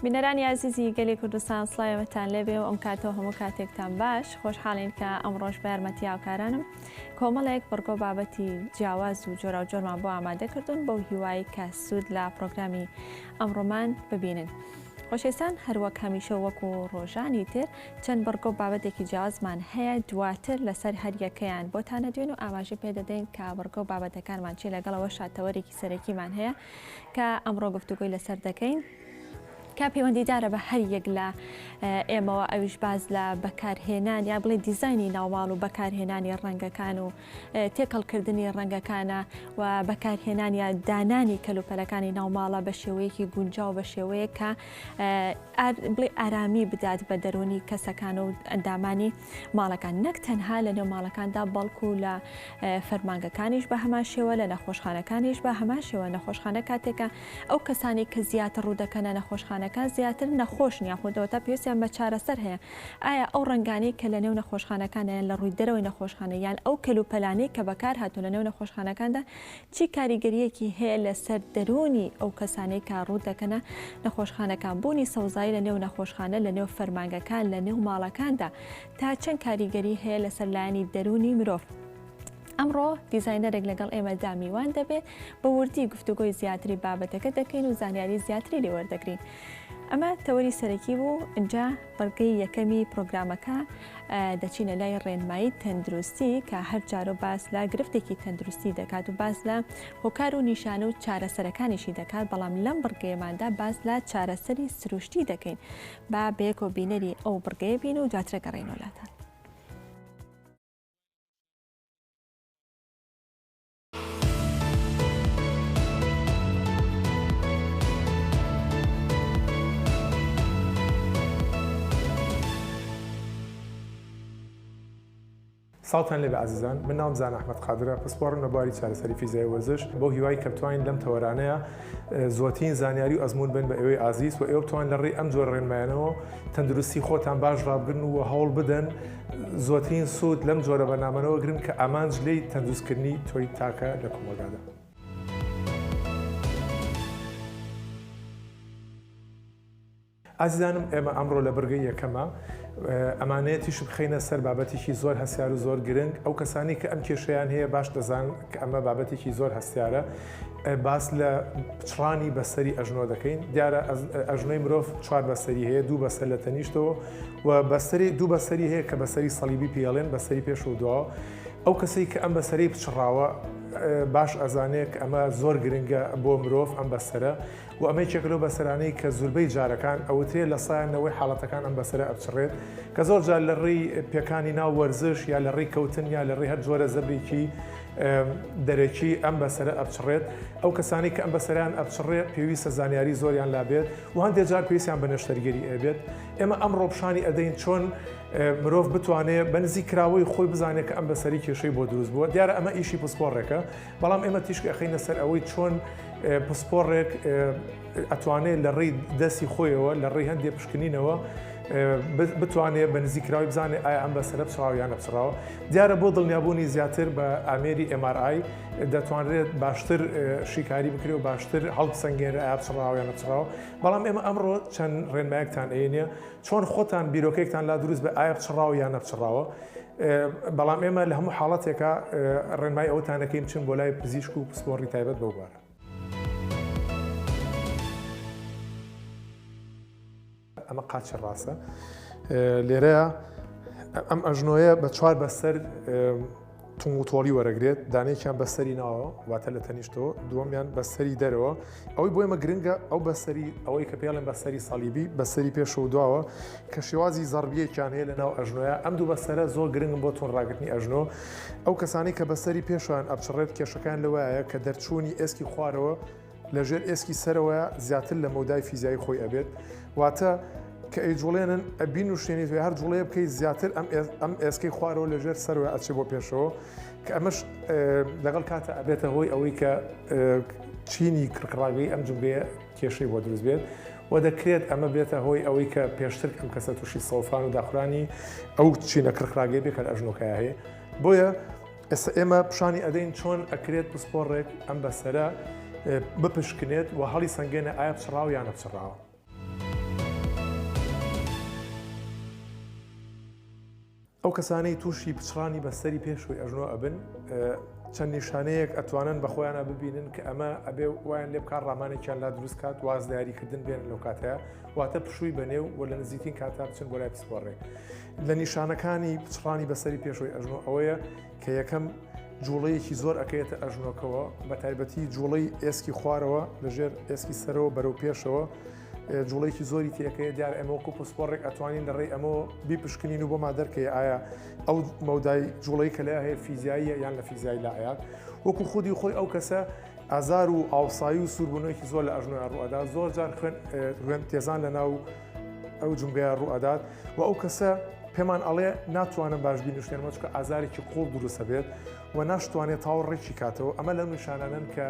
بینەرانی ئازیزی گەلی کوردستان سڵاوی ئێمەتان لێبێ و ئەم کاتەوە هەموو کاتێکتان باش خۆشحاڵین کە ئەمڕۆش بە یارمەتی هاوکارانم کۆمەڵێک بڕگە و بابەتی جیاواز و جۆراوجۆرمان بۆ ئامادە کردوون بەو هیوای کە سوود لە پرۆگرامی ئەمڕۆمان ببینن. خۆشەویستان هەروەک هەمیشە وەکو ڕۆژانی تر چەند بڕگە و بابەتێکی جیاوازمان هەیە دواتر لەسەر هەریەکەیان بۆتان ئەدوێن و ئاماژە پێ دەدەین کە بڕگە و بابەتەکانمان چی لەگەڵ ئەوەشا تەوەرێکی سەرەکیمان هەیە کە ئەمڕۆ گفتوگۆی لەسەر دەکەین کە پەیوەندیدارە بە هەر یەک لە ئێمەوە ئەویش باز لە بەکارهێنان یا بڵێ دیزایانی ناوماڵ و بەکارهێنانی ڕەنگەکان و تێکەڵکردنی ڕەنگەکانە و بەکارهێنان یا دانانی کەلوپەلەکانی ناوماڵە بە شێوەیەکی گونجاو بە شێوەیەک کە بڵێ ئارامی بدات بە دەرونی کەسەکان و ئەندامانی ماڵەکان نەک تەنها لە نێو ماڵەکاندا بەڵکو لە فەرمانگەکانیش بە هەمان شێوە لە نەخۆشخانەکانیش بە هەمان شێوە نەخۆشخانە کاتێکە ئەو کەسانی کە زیاتر ڕوودەکەنە نەخۆشخانەکان زیاتر نەخۆشن یاخودەوە تا پێویستیان بە چارەسەر هەیە ئایا ئەو ڕەنگانەی کە لە نێو نەخۆشخانەکاندا یان لە ڕووی دەرەوەی نەخۆشخانە یان ئەو کەلوپەلانەی کە بەکارهاتوون لە نێو نەخۆشخانەکاندا چی کاریگەرییەکی هەیە لەسەر دەروونی ئەو کەسانەی کە ڕوو دەکەنە نەخۆشخانەکان؟ بوونی سەوزایی لە نێو نەخۆشخانە، لە نێو فەرمانگەکان، لە نێو ماڵەکاندا تا چەند کاریگەری هەیە لەسەر لایەنی دەروونی مرۆڤ؟ ئەمڕۆ دیزاینەرێک لەگەڵ ئێمەدا میوان دەبێت، بە وردی گفتوگۆی زیاتری بابەتەکە دەکەین و زانیاری زیاتری لێ وەردەگرین. ئەمە تەوەری سەرەکی بوو، ئینجا بڕگەی یەکەمی پرۆگرامەکە دەچینە لای ڕێنمایی تەندروستی کە هەر جارە باس لە گرفتێکی تەندروستی دەکات و باس لە هۆکار و نیشانە و چارەسەرەکانیشی دەکات، بەڵام لەم بڕگەیەماندا باس لە چارەسەری سروشتی دەکەین. با بەیەکەوە بینەری ئەو بڕگەیە بین و دواتر گەڕێینەوە لاتان. سڵاوتان لێبێ ئازیزان من ناوم زانا ئەحمەد قادرە پسپۆڕم لە بواری چارەسەری فیزیای وەرزش بەو هیوای کە بتوانین لەم تەوەرانەیە زۆرترین زانیاری و ئەزموون بن بە ئێوەی ئازیز و ئێوە بتوان لە ڕێی ئەم جۆرە ڕێنمایانەوە تەندروستی خۆتان باش ڕابگرن و هەوڵ بدەن زۆرترین سوود لەم جۆرە بەرنامانە وەرگرن کە ئامانج لێی تەندروستکردنی تۆی تاکە لە کۆمەڵگادا. ئازیزانم ئێمە ئەمڕۆ لە بڕگەی یەکەمە ئەمانەیە تیشک بخەینە سەر بابەتێکی زۆر هەستیار و زۆر گرنگ ئەو کەسانی کە ئەم کێشەیان هەیە باش دەزان کە ئەمە بابەتێکی زۆر هەستیارە باس لە پچڕانی بەسەری ئەژنۆ دەکەین دیارە ئەژنۆی مرۆڤ چوار بەسەری هەیە دوو بەسەر لە تەنیشتەوە و بەسەری دوو بەسەری هەیە کە بەسەری سەلیبی پێڵێن بەسەری پێش و دواوە ئەو کەسەی کە ئەم بەسەری پچڕاوە باش ئەزانێت کە ئەمە زۆر گرنگە بۆ مرۆڤ ئەم بەسەرە و ئەمە یەکێکە لەو بەسەرانەی کە زوربەی جارەکان ئەوترێ لە سایە نەوەی حاڵەتەکان ئەم بەسەرە ئەپچڕێت کە زۆر جار لە ڕێی پێکانی ناو وەرزش یا لە ڕێی کەوتن یا لە ڕێی هەر جۆرە زەبرێکی دەرەکی ئەم بەسەرە ئەپچڕێت ئەو کەسانی کە ئەم بەسەریان ئەپچڕێ پێویستە زانیاری زۆریان لابێت و هەندێک جار پێویستیان بە نەشتەرگەری ئەبێت ئێمە ئەمڕۆ پیشانی ئەدەین چۆن مرۆڤ بتوانێت بە نزیک کراوەی خۆی بزانێت کە ئەم بەسەری کێشەی بۆ دروست بووە دیارە ئەمە ئیشی پسپۆڕێکە بەڵام ئێمە تیشک ئەخەینە سەر ئەوەی چۆن پسپۆڕێک ئەتوانێت لە ڕێی دەستی خۆیەوە لە ڕێی هەندێک پشکنینەوە بتوانێت بە نزیکراوی بزانێت ئایا ئەم بەسەرە پچڕاوە یان نەپچڕاوە دیارە بۆ دڵنیابوونی زیاتر بە ئامێری MRI دەتوانرێت باشتر شیکاری بکرێ و باشتر هەڵبسەنگێنرێ ئایا پچڕاوە یان نەپچڕاوە بەڵام ئێمە ئەمڕۆ چەند ڕێنمایەکتان ئەیەنێ چۆن خۆتان بیرۆکەیەکتان لا دروست بێ ئایا پچڕاوە یان نەپچڕاوە بەڵام ئێمە لە هەموو حاڵەتێکا ڕێنمای ئەوەتان ئەکەین بچن بۆ لای پزیشک و پسپۆڕی تایبەت بەو بوارە. ئەمە قاچی ڕاستە لێرەیە ئەم ئەژنۆیە بە چوار بەسەر تونگ و تۆڵی وەرەگرێت دانێکیان بەسەری ناوە واتە لە تەنیشتەوە دووەمیان بەسەری دەرەوە ئەوەی بۆ ئێمە گرنگە ئەو بەسەری ئەوەی کە پێڵێن بەسەری سەلیبی بەسەری پێشەوە و دواوە کە شێوازی زەڕبیەکیان هەیە لە ناو ئەژنۆیە ئەم دوو بەسەرە زۆر گرنگن بۆ تون ڕاگرتنی ئەژنۆ ئەو کەسانی کە بەسەری پێشوان ئەپچڕێت کێشەکان لەوایە کە دەرچوونی ئێسکی خوارەوە لە ژێر ئێسکی سەرەوەیە زیاتر لە مەودای فیزیایی خۆی ئەبێت واتە کە ئەیجوڵێنن بینوشتێنیت و هەر جوڵەیە بکەیت زیاتر ئەم ئەم ئێسکەی خوارەوە لە ژێر سەرەوە ئەچێ بۆ پێشەوە کە ئەمەش لەگەڵ کاتە ئەبێتە هۆی ئەوەی کە چینی کڕکڕاگەی ئەم جومگەیە کێشەی بۆ دروست بێت و دەکرێت ئەمە بێتە هۆی ئەوەی کە پێشتر ئەم کەسە تووشی سەوفان و داخورانی ئەو چینە کڕکڕاگەی بێ کە لە ئەژنۆکایە هەیە بۆیە ئێستا ئێمە پیشانی ئەدەین چۆن ئەکرێت پسپۆڕێک ئەم بەسەرە بپشکنێت و هەڵی سەنگێنە ئایا پچڕاوە یان نەپچڕاوە. ئەو کەسانەی تووشی پچڕانی بەستەری پێشووی ئەژنۆ ئەبن چەند نیشانەیەک ئەتوانن بە خۆیانە ببینن کە ئەمە ئەبێ وایان لێ بکات ڕامانێکیان لا دروست کات واز لە یاریکردن بێن لەو کاتەیە واتە پشووی بەنێو و لە نزیکترین کاتا بچن بۆ لای پسپۆڕێک لە نیشانەکانی پچڕانی بەسەری پێشووی ئەژنۆ ئەوەیە کە یەکەم جوڵەیەکی زۆر ئەکەیتە ئەژنۆکەوە بە تایبەتی جوڵەی ئێسکی خوارەوە لەژێر ئێسکی سەرەوە بەرەو پێشەوە جوڵەیەکی زۆری تێکەیە دیار ئێمە وەکو پسپۆڕێک ئەتوانین لە ڕێی ئەمەوە بیپشکنین و بۆما دەرکەی ئایا ئەو مەودای جوڵەی کە لە هەیە فیزیاییە یان لە فیزیای لایە وەکو خودی خۆی ئەو کەسە ئازار و ئاوسایی و سووربوونەوەیەکی زۆر لە ئەژنۆیان ڕوئەدا زۆر جار خوێن خوێن تێزان لە ناو ئەو جومگەیە ڕوئەدات و ئەو کەسە پێمان ئەڵێ ناتوانم باش بینوشتێنمەوە چونکە ئازارێکی قوڵ دروستە بێت و ناشتوانێت تاو ڕێکی کاتەوە ئەمە لەم نیشانانەن کە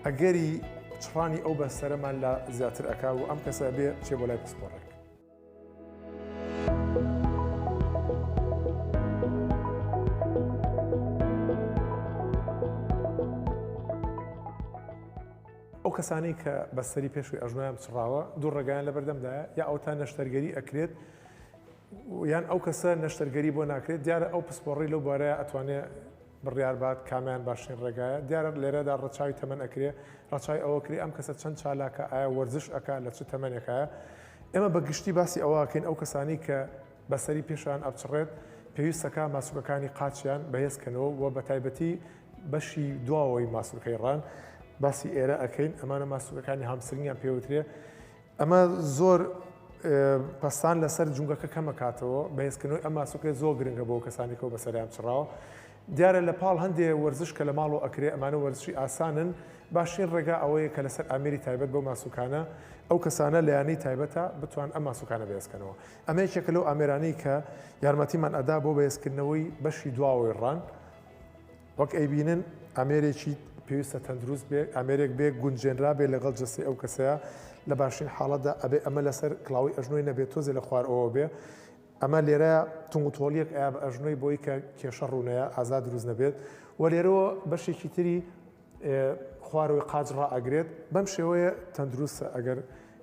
ئەگەری پچڕانی ئەو بەستەرەمان لا زیاتر ئەکا و ئەم کەسە ئەبێ بچێ بۆ لای پسپۆڕێک. ئەو کەسانەی کە بەستەری پێشووی ئەژنۆیان پچڕاوە دوو ڕێگایان لەبەردەمدایە یا ئەوتا نەشتەرگەری ئەکرێت یان ئەو کەسە نەشتەرگەری بۆ ناکرێت دیارە ئەو پسپۆڕی لەو بارەیە ئەتوانێ بڕیار بات کامیان باشترین ڕێگایە، دیارە لێرەدا ڕەچاوی تەمەن ئەکرێ، ڕەچاوی ئەوە کرێ ئەم کەسە چەند چالاکە، ئایا وەرزش ئەکا، لە چ تەمەنێکایە. ئێمە بە گشتی باسی ئەوە ئەکەین ئەو کەسانەی کە بەسەری پێشیان ئەپچڕێت پێویستەکا ماسولکەکانی قاچیان بەهێز کەنەوە و بە تایبەتی بەشی دواوەی ماسولکەی ڕان باسی ئێرە ئەکەین، ئەمانە ماسولکەکانی hamstring یان پێوترێ. ئەمە زۆر پەستان لەسەر جومگەکە کەمەکاتەوە، بەهێزکردنەوەی ئەم ماسولکەیە زۆر گرنگە بۆ کەسانی کە بەسەریان پچڕاوە. دیارە لە پاڵ هەندێ وەرزش کە لە ماڵەوە ئەکرێ، ئەمانە وەرزشی ئاسانن، باشترین ڕێگا ئەوەیە کە لەسەر ئامێری تایبەت بەو ماسولکانە ئەو کەسانە لە یانەی تایبەتە بتوان ئەم ماسولکانە بەهێزکەنەوە. ئەمە یەکێکە لەو ئامێرانەی کە یارمەتیمان ئەدا بۆ بەهێزکردنەوەی بەشی دواوەی ڕان. وەک ئەیبینن ئامێرێکی پێویستە تەندروست بێ، ئامێرێک بێ گونجێنرا بێ لەگەڵ جەستەی ئەو کەسەیا، لە باشترین حاڵەتدا ئەبێ ئەمە لەسەر کڵاوەی ئەژنۆی نەبێ تۆزێ لە خوار ئەوە بێ، ئەمە لێرە تونگ و تۆڵیەک ئەیا بە ئەژنۆی بۆی کە کێشە ڕوونەیا ئازار دروست نەبێت و لێرەوە بەشێکی تری خوارەوەی قاچ ڕائەگرێت، بەم شێوەیە تەندروستە ئەگەر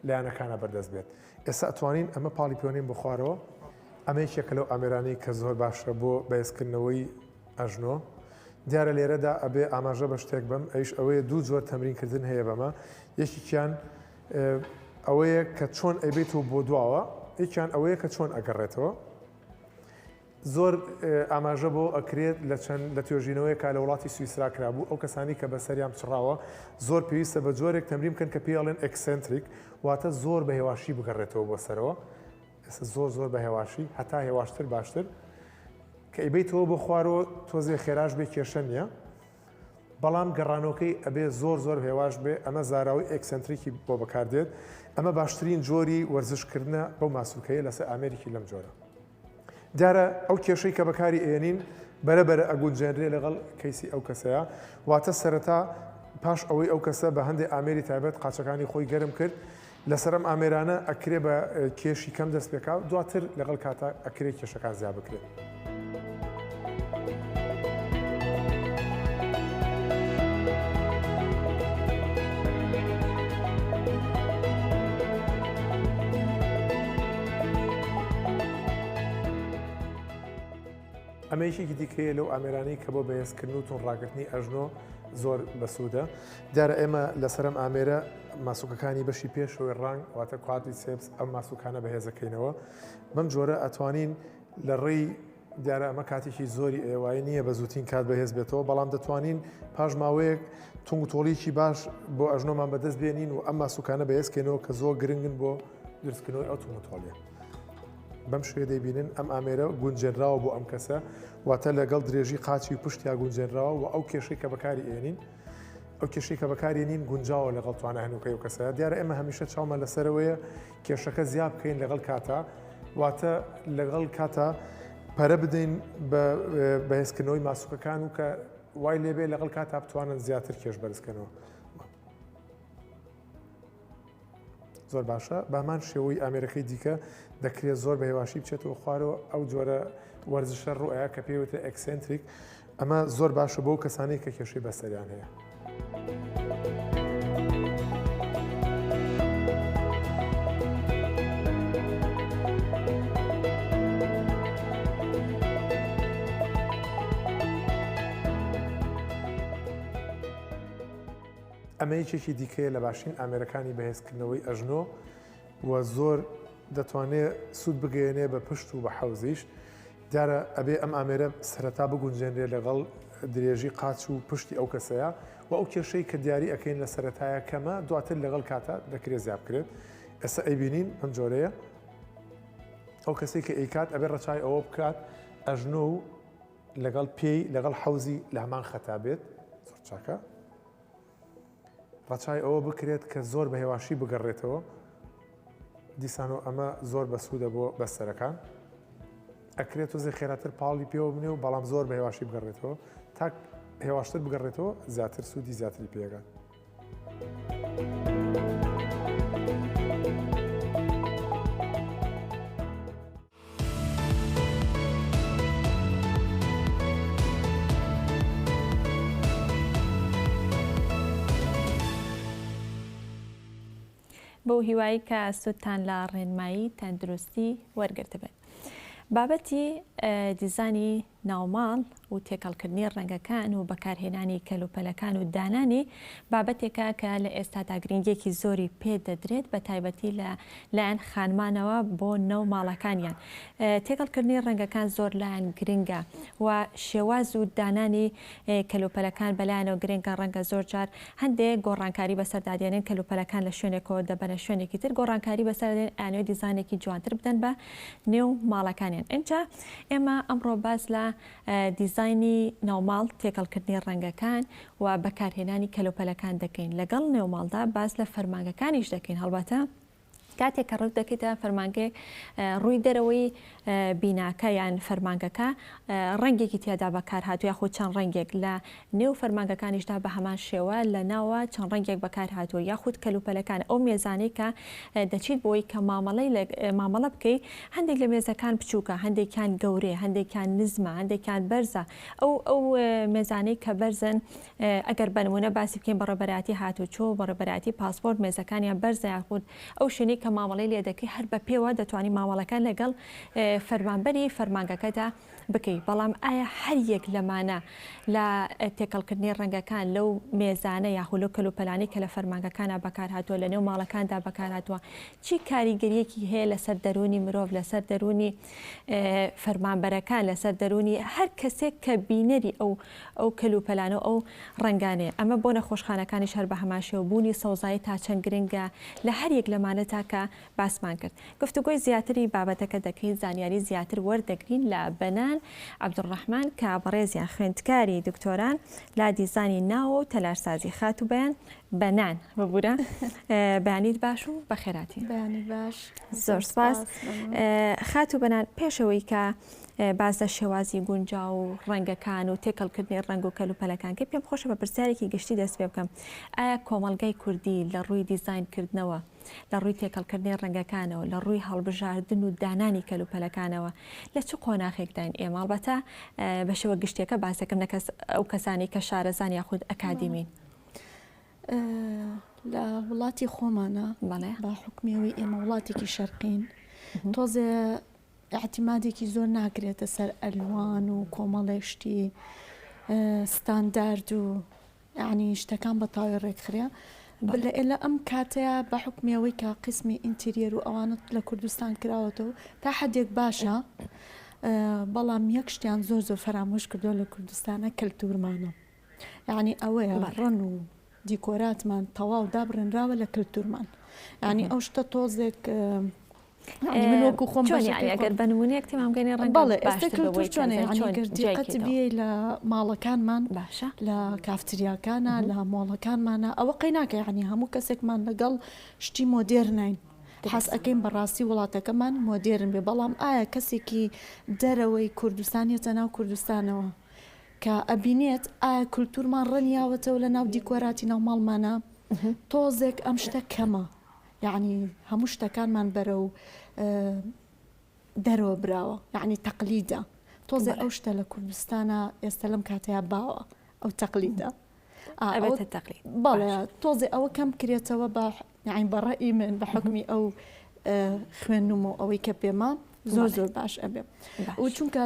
لایەنەکانە بەردەست بێت. ئێستا ئەتوانین ئەمە پاڵی پێوەنین بۆ خوارەوە. ئەمە یەکێکە لەو ئامێرانەی کە زۆر باشە بۆ بەهێزکردنەوەی ئەژنۆ. دیارە لێرەدا ئەبێ ئاماژە بە شتێک بەم ئەویش ئەوەیە دوو جۆر تەمرین کردن هەیە بەمە یەکێکیان ئەوەیە کە چۆن ئەیبێتەوە بۆ دواوە یەکیان ئەوەیە کە چۆن ئەگەڕێتەوە زۆر ئاماژە بۆ ئەکرێت لە چەند لە توێژینەوەیەکا لە وڵاتی سویسرا کرابوو ئەو کەسانی کە بەسەریان پچڕاوە زۆر پێویستە بە جۆرێک تەمرین بکەن کە پێی ئەڵێن eccentric واتە زۆر بە هێواشی بگەڕێتەوە بۆ سەرەوە ئێستا زۆر زۆر بە هێواشی هەتا هێواشتر باشتر کە ئەیبەیتەوە بۆ خوارەوە تۆزێ خێراش بێ کێشە نییە بەڵام گەڕانەوەکەی ئەبێ زۆر زۆر هێواش بێ ئەمە زاراوەی eccentric ی بۆ بەکاردێت ئەمە باشترین جۆری وەرزشکردنە بەو ماسولکەیە لەسەر ئامێرێکی لەم جۆرە دیارە ئەو کێشەی کە بەکاری ئێنین بەرە بەرە ئەگونجێنرێ لەگەڵ کەیسی ئەو کەسەیە واتە سەرەتا پاش ئەوەی ئەو کەسە بە هەندێک ئامێری تایبەت قاچەکانی خۆی گەرم کرد لەسەر ئەم ئامێرانە ئەکرێ بە کێشی کەم دەست پێکا و دواتر لەگەڵ کاتا ئەکرێ کێشەکان زیا بکرێت. ئەمە یەکێکی دیکەیە لەو ئامێرانەی کە بۆ بەهێزکردن و توندڕاگرتنی ئەژنۆ زۆر بەسوودە. دیارە ئێمە لەسەر ئەم ئامێرە ماسوولکەکانی بەشی پێشەوەی ڕانگ واتە quadriceps ئەم ماسوولکانە بەهێزەکەینەوە. بەم جۆرە ئەتوانین لە ڕێی دیارە ئەمە کاتێکی زۆری ئێوایی نییە بە زووترین کات بەهێز بێتەوە، بەڵام دەتوانین پاش ماوەیەک تونگ و تۆڵیکی باش بۆ ئەژنۆمان بەدەست بێنین و ئەم ماسوولکانە بەهێزکەینەوە کە زۆر گرنگن بۆ دروستکردنەوەی ئەو تونگ و تۆڵیە. بەم شێوەیە دەیبینن ئەم ئامێرە گونجێنراوە بۆ ئەم کەسە، واتە لەگەڵ درێژی قاچی و پشتیا گونجێنراوە و ئەو کێشەی کە بەکاری ئێنین ئەو کێشەی کە بەکارێنین گونجاوە لەگەڵ توانا هەنووکەی ئەو کەسە. دیارە ئێمە هەمیشە چاومان لەسەرەوەیە کێشەکە زیا بکەین لەگەڵ کاتا، واتە لەگەڵ کاتا پەرە بدەین بە بەهێزکردنەوەی ماسوکەکان و کە وای لێبێ لەگەڵ کاتا بتوانن زیاتر کێش بەرزکەنەوە. زۆر باشە بەهەمان شێوەی ئامێرەکەی دیکە دەکرێت زۆر بە هێواشی بچێتەوە خوارەوە ئەو جۆرە وەرزشە ڕوئەیە کە پێوتە eccentric ئەمە زۆر باشە بۆ کەسانی کە کێشەی بەسەریان هەیە. ئەمە یەکێکی دیکەیە لە باشترین ئامێرەکانی بەهێزکردنەوەی ئەژنۆ و زۆر دەتوانێ سوود بگەیەنێ بە پشت و بە حەوزیش. دیارە ئەبێ ئەم ئامێرە سەرەتا بگونجێنرێ لەگەڵ درێژی قاچ و پشتی ئەو کەسەیە و ئەو کێشەی کە دیاری ئەکەین لە سەرەتایە کەمە دواتر لەگەڵ کاتە دەکرێ زیاد بکرێت. ئێستا ئەیبینین بەم جۆرەیە. ئەو کەسەی کە ئەیکات ئەبێ ڕەچای ئەوە بکات ئەژنۆ و لەگەڵ پێی لەگەڵ حەوزی لە هەمان خەتا بێت. زۆر چاکە. ڕەچای ئەوە بکرێت کە زۆر بە هێواشی بگەڕێتەوە. دیسانەوە ئەمە زۆر بەسوودە بۆ بەستەرەکان. ئەکرێت تۆزێ خێراتر پاڵی پێوە بنێ و بەڵام زۆر بە هێواشی بگەڕێتەوە. تا هێواشتر بگەڕێتەوە زیاتر سوودی زیاتری پێگات. بەو هیوای کە سوودتان لە ڕێنمایی تەندروستی وەرگرتبێت. بابەتی دیزانی ناوماڵ و تێکەڵکردنی ڕەنگەکان و بەکارهێنانی کەلوپەلەکان و دانانی بابەتێکە کە لە ئێستادا گرنگیەکی زۆری پێ دەدرێت بە تایبەتی لە لایەن خانمانەوە بۆ نەو ماڵەکانیان. تێکەڵکردنی ڕەنگەکان زۆر لایان گرنگە و شێواز و دانانی کەلوپەلەکان بەلایانەوە گرنگە ڕەنگە زۆر جار هەندێک گۆڕانکاری بەسەردا دێنن کەلوپەلەکان لە شوێنێکەوە دەبەنە شوێنێکی تر گۆڕانکاری بەسەر دێن ئەیانەوێت دیزانێکی جوانتر بدەن بە نێو ماڵەکانیان ئینجا ئێمە ئەمڕۆ باس لە دیزاینی ناوماڵ، تێکەڵکردنی ڕەنگەکان و بەکارهێنانی کەلوپەلەکان دەکەین. لەگەڵ نێوماڵدا باس لە فەرمانگەکانیش دەکەین. هەڵبەتە کاتێک کە ڕوو دەکەیتە فەرمانگەیەک ڕووی دەرەوەی بیناکە یان فەرمانگەکە ڕەنگێکی تیادا بەکارهاتوو یاخود چەند ڕەنگێک لە نێو فەرمانگەکانیشدا بە هەمان شێوە لە ناوە چەند ڕەنگێک بەکار هاتووە یاخود کەلوپەلەکان ئەو مێزانەی کە دەچیت بۆی کە مامەڵەی مامەڵە بکەی هەندێک لە مێزەکان بچووکە هەندێکیان گەورەیە هەندێکیان نزمە هەندێکیان بەرزە ئەو ئەو مێزانەی کە بەرزن ئەگەر بە نمونە باسی بکەین بەڕێوەبەرایەتی هاتوچۆ بەڕێوەبەرایەتی پاسپۆرت مێزەکانیان بەرزە یاخود ئەو شوێنەی کە مامەڵەی لێ دەکەی هەر بە پێوە دەتوانی مامەڵەکان لەگەڵ فەرمانبەری فەرمانگەکەدا بکەی، بەڵام ئایا هەر یەک لەمانە لە تێکەڵکردنی ڕەنگەکان لەو مێزانە یاخود لەو کەلوپەلانەی کە لە فەرمانگەکانا بەکارهاتووە لە نێو ماڵەکاندا بەکارهاتووە چی کاریگەریەکی هەیە لەسەر دەروونی مرۆڤ لەسەر دەروونی فەرمانبەرەکان لەسەر دەروونی هەر کەسێک کە بینەری ئەو ئەو کەلوپەلانە و ئەو ڕەنگانەیە ئەمە بۆ نەخۆشخانەکانیش هەر بە هەمان شێوە بوونی سەوزایی تا چەند گرنگە لە هەر یەک لەمانەدا کە باسمان کرد. گفتوگۆی زیاتری بابەتەکە دەکەین، زانیاری زیاتر وەردەگرین لە بەنان عەبدولڕەحمان کە بەڕێزیان خوێندکاری دکتۆران لە دیزانی ناوە و تەلارسازی. خاتوو بەیان بەنان ببورە بەیانیت باش و بەخێرهاتی. بەیانیت باش. زۆر سپاس. خاتوو بەنان پێشەوەی کە باس لە شێوازی گونجاو و ڕەنگەکان و تێکەڵکردنی ڕەنگ و کەلوپەلەکان کەی پێم خۆشە بە پرسیارێکی گشتی دەست پێ بکەم ئایا کۆمەڵگای کوردی لە ڕووی دیزاینکردنەوە لە ڕووی تێکەڵکردنی ڕەنگەکانەوە، لە ڕووی هەڵبژاردن و دانانی کەلوپەلەکانەوە لە چ قۆناخێکداین ئێمە؟ ئەڵبەتە بە شێوە گشتیەکە باس دەکەم نەک ئەو کەسانەی کە شارەزان یاخود ئەکادیمین. لە وڵاتی خۆمانە بە حوکمی ئەوەی ئێمە وڵاتێکی شەرقین تۆزێ ئیعتیمادێکی زۆر ناکرێتە سەر ئەلوان و کۆمەڵێک شتی ستاندارد و یەعنی شتەکان بە تەواوی ڕێکخرێ لە ئێلە ئەم کاتەیە بە حوکمی ئەوەی کە قیسمی interior و ئەوانە لە کوردستان کراوەتەوە تا حدێک باشە بەڵام یەک شتیان زۆر زۆر فەرامۆش کردووە لە کوردستانە کەلتورمانە یعنی ئەوەیە ڕەن و دیکۆراتمان تەواو دابڕێنراوە لە کەلتورمان یعنی ئەو شتە تۆزێک من وەکو خۆم چۆن یعنی ئەگەر بە نمونەیەک تێمان بگەینێ ڕەنگە بەڵێ ئێستا کلتور چۆنە یعنی گەر دیقەت بیەی لە ماڵەکانمان باشە لە کافتریاکانە لە مۆڵەکانمانە ئەوە قەی ناکە یعنی هەموو کەسێکمان لەگەڵ شتی مۆدێرنین حەز ئەکەین بەڕاستی وڵاتەکەمان مۆدێرن بێ بەڵام ئایا کەسێکی دەرەوەی کوردستان یەتە ناو کوردستانەوە کە ئەبینێت ئایا کلتورمان ڕەنیاوەتەوە لە ناو دیکۆراتی ناو ماڵمانە تۆزێک ئەم شتە کەمە یەعنی هەموو شتەکانمان بەرەو دەرەوە براوە یەعنی تەقلیدە تۆزێ ئەو شتە لە کوردستانە ئێستا لەم کاتەیە باوە ئەو تەقلیدە ئەبێتە تەقلید بەڵێ تۆزێ ئەوە کەم کرێتەوە بە یەعنی بە ڕەئی من بە حکمی ئەو خوێندنم و ئەوەی کە پێمە زۆر زۆر باش ئەبێ و چونکە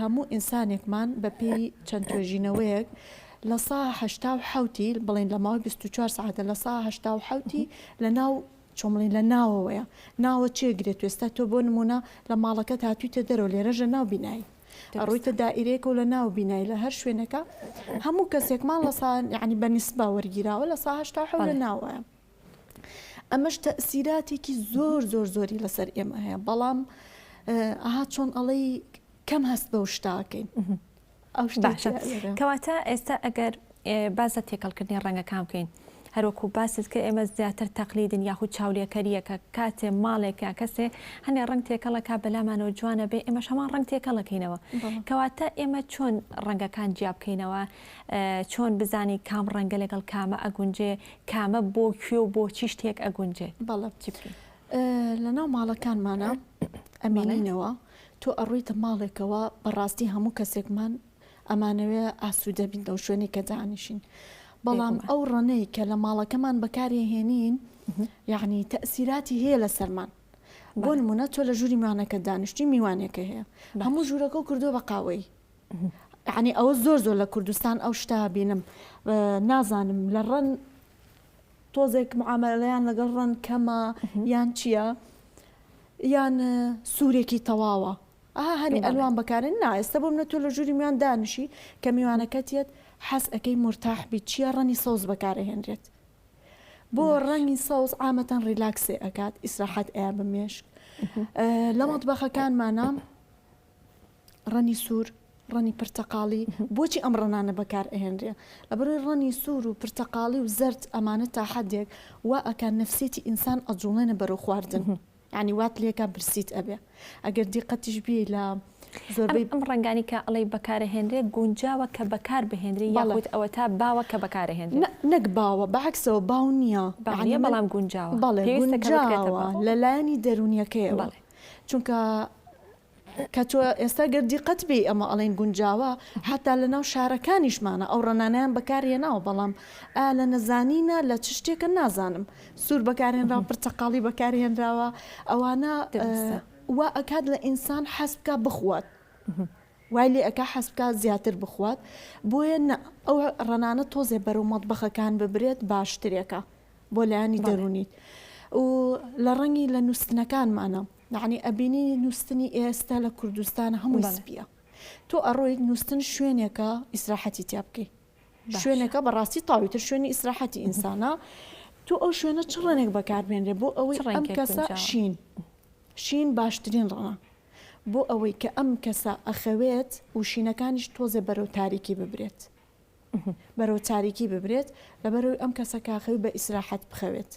هەموو ئینسانێکمان بە پێی چەند توێژینەوەیەک. لە سا 87ی بڵێن لە ماوەی 24 سعاتە لە سا 87ی لە ناو چۆن بڵێین لە ناوەوەیە ناوە چێ گرێت ئێستا تۆ بۆ نمونە لە ماڵەکەت هاتوویتە دەرەوە لێرەش لە ناو بینایی ئەڕۆیتە دائیرەیەکە و لە ناو بینای لە هەر شوێنەکە هەموو کەسێکمان لە سا یعنی بە نیسبە وەرگیراوە لە سا 87 لە ناوەیە ئەمەش تەئسیراتێکی زۆر زۆر زۆری لەسەر ئێمە هەیە بەڵام ئەها چۆن ئەڵێی کەم هەست بەو شتاکەین ئەو شتە باشە کەواتە ئێستا ئەگەر باس لە تێکەڵکردنی ڕەنگەکان بکەین هەروەکو باست کە ئێمە زیاتر تەقلیدن یاخود چاولێکەریەکە کاتێ ماڵێک یا کەسێ هەنێ ڕەنگ تێکەڵەکە بەلامانەوە جوانە بێ ئێمەش هەمان ڕەنگ تێکەڵەکەینەوە کەواتە ئێمە چۆن ڕەنگەکان جیا بکەینەوە چۆن بزانی کام ڕەنگە لەگەڵ کامە ئەگونجێ کامە بۆ کوێ و بۆ چی شتێک ئەگونجێ؟ بەڵێ چی بکەین؟ لەناو ماڵەکانمانا ئەمێنینەوە تۆ ئەڕۆیتە ماڵێکەوە بەڕاستی هەموو کەسێکمان ئەمانەوێ ئاسوودە بین لەو شوێنەی کە دانیشین بەڵام ئەو ڕەنەی کە لە ماڵەکەمان بەکاری هێنین یعنی تەسیراتی هەیە لەسەرمان بۆ نمونە تۆ لە ژووری میوانەکە دانیشتی میوانێکە هەیە هەموو ژوورەکە و کردو بە قاوەی یعنی ئەوە زۆر زۆر لە کوردستان ئەو شتە بینم نازانم لە ڕەن تۆزێک معامەلەیان لەگەڵ ڕەن کەمە یان چییە یان سوورێکی تەواوە ئەها هەنی ئەلوان بەکارن نا ئێستا بۆ منە تۆ لە ژووری میوان دانیشی کە میوانەکەت یەت حەز ئەەکەی مرتاح بی چییە ڕەنی سەوز بەکارەهێنرێت بۆ ڕەنگی سەوز عامەتەن ڕیلاکسێ ئەکات ئیسراحەت ئەیا بە مێشک لە مەتبەخەکانمانە ڕەنی سوور، ڕەنی پرتەقاڵی، بۆچی ئەم ڕەنانە بەکار ئەهێنرێ؟ لەبەرئەوەی ڕەنی سوور و پرتەقاڵی و زەرد ئەمانە تا حەدێک وا ئەکا نەفسیەتی ئینسان ئەجوڵێنە بەرەو خواردن یانی وات لێکا برسیت ئەبێ ئەگەر دیقەتیش بیەی لە زۆربەی ئەم ڕەنگانی کە ئەڵێی بەکارەهێنرێ گونجاوە کە بەکار بهێنرێ یاخود ئەوەتا باوە کە بەکارەهێنرێ؟ نە نەک باوە بەعەکسەوە باو نییە باو نییە بەڵام گونجاوە بەڵێ پێویستە کە بکرێتە گونجاوە باو لە لایەنی دەروونیەکەیەوە بەڵێ چونکە کە تۆ ئێستا گەر دیقەت بێی ئەمە ئەڵێن گونجاوە حەتا لە ناو شارەکانیشمانە ئەو ڕەنانەیان بەکار هێناوە بەڵام ئایا لە نەزانینە لە چ شتێکە نازانم سوور بەکارهێنراوە پرتەقاڵی بەکارهێنراوە ئەوانە وا ئەکات لە ئینسان حەز بکا بخوات وای لێ ئەکا حەز بکا زیاتر بخوات بۆیە ئەو ڕەنانە تۆزێ بەرەو مەتبەخەکان ببرێت باشترێکە بۆ لایەنی دەروونیت و لە ڕەنگی لە نووستنەکانمانە یەعنی ئەبینی نووستنی ئێستا لە کوردستان هەمووی سپیە تۆ ئەڕۆیت نووستن شوێنێکە ئیسراحەتی تیا بکەی شوێنەکە بەڕاستی تاویتر شوێنی ئیسراحەتی ئینسانە تۆ ئەو شوێنە چ ڕەنێک بەکاربێنرێ بۆ ئەوەی ئەم کەسە شین شین باشترین ڕەنە بۆ ئەوەی کە ئەم کەسە ئەخەوێت و شینەکانیش تۆزێ بەرەو تاریکی ببرێت بەرەو تاریکی ببرێت لەبەرەوەی ئەم کەسە کاخەوی بە ئیسراحەت بخەوێت.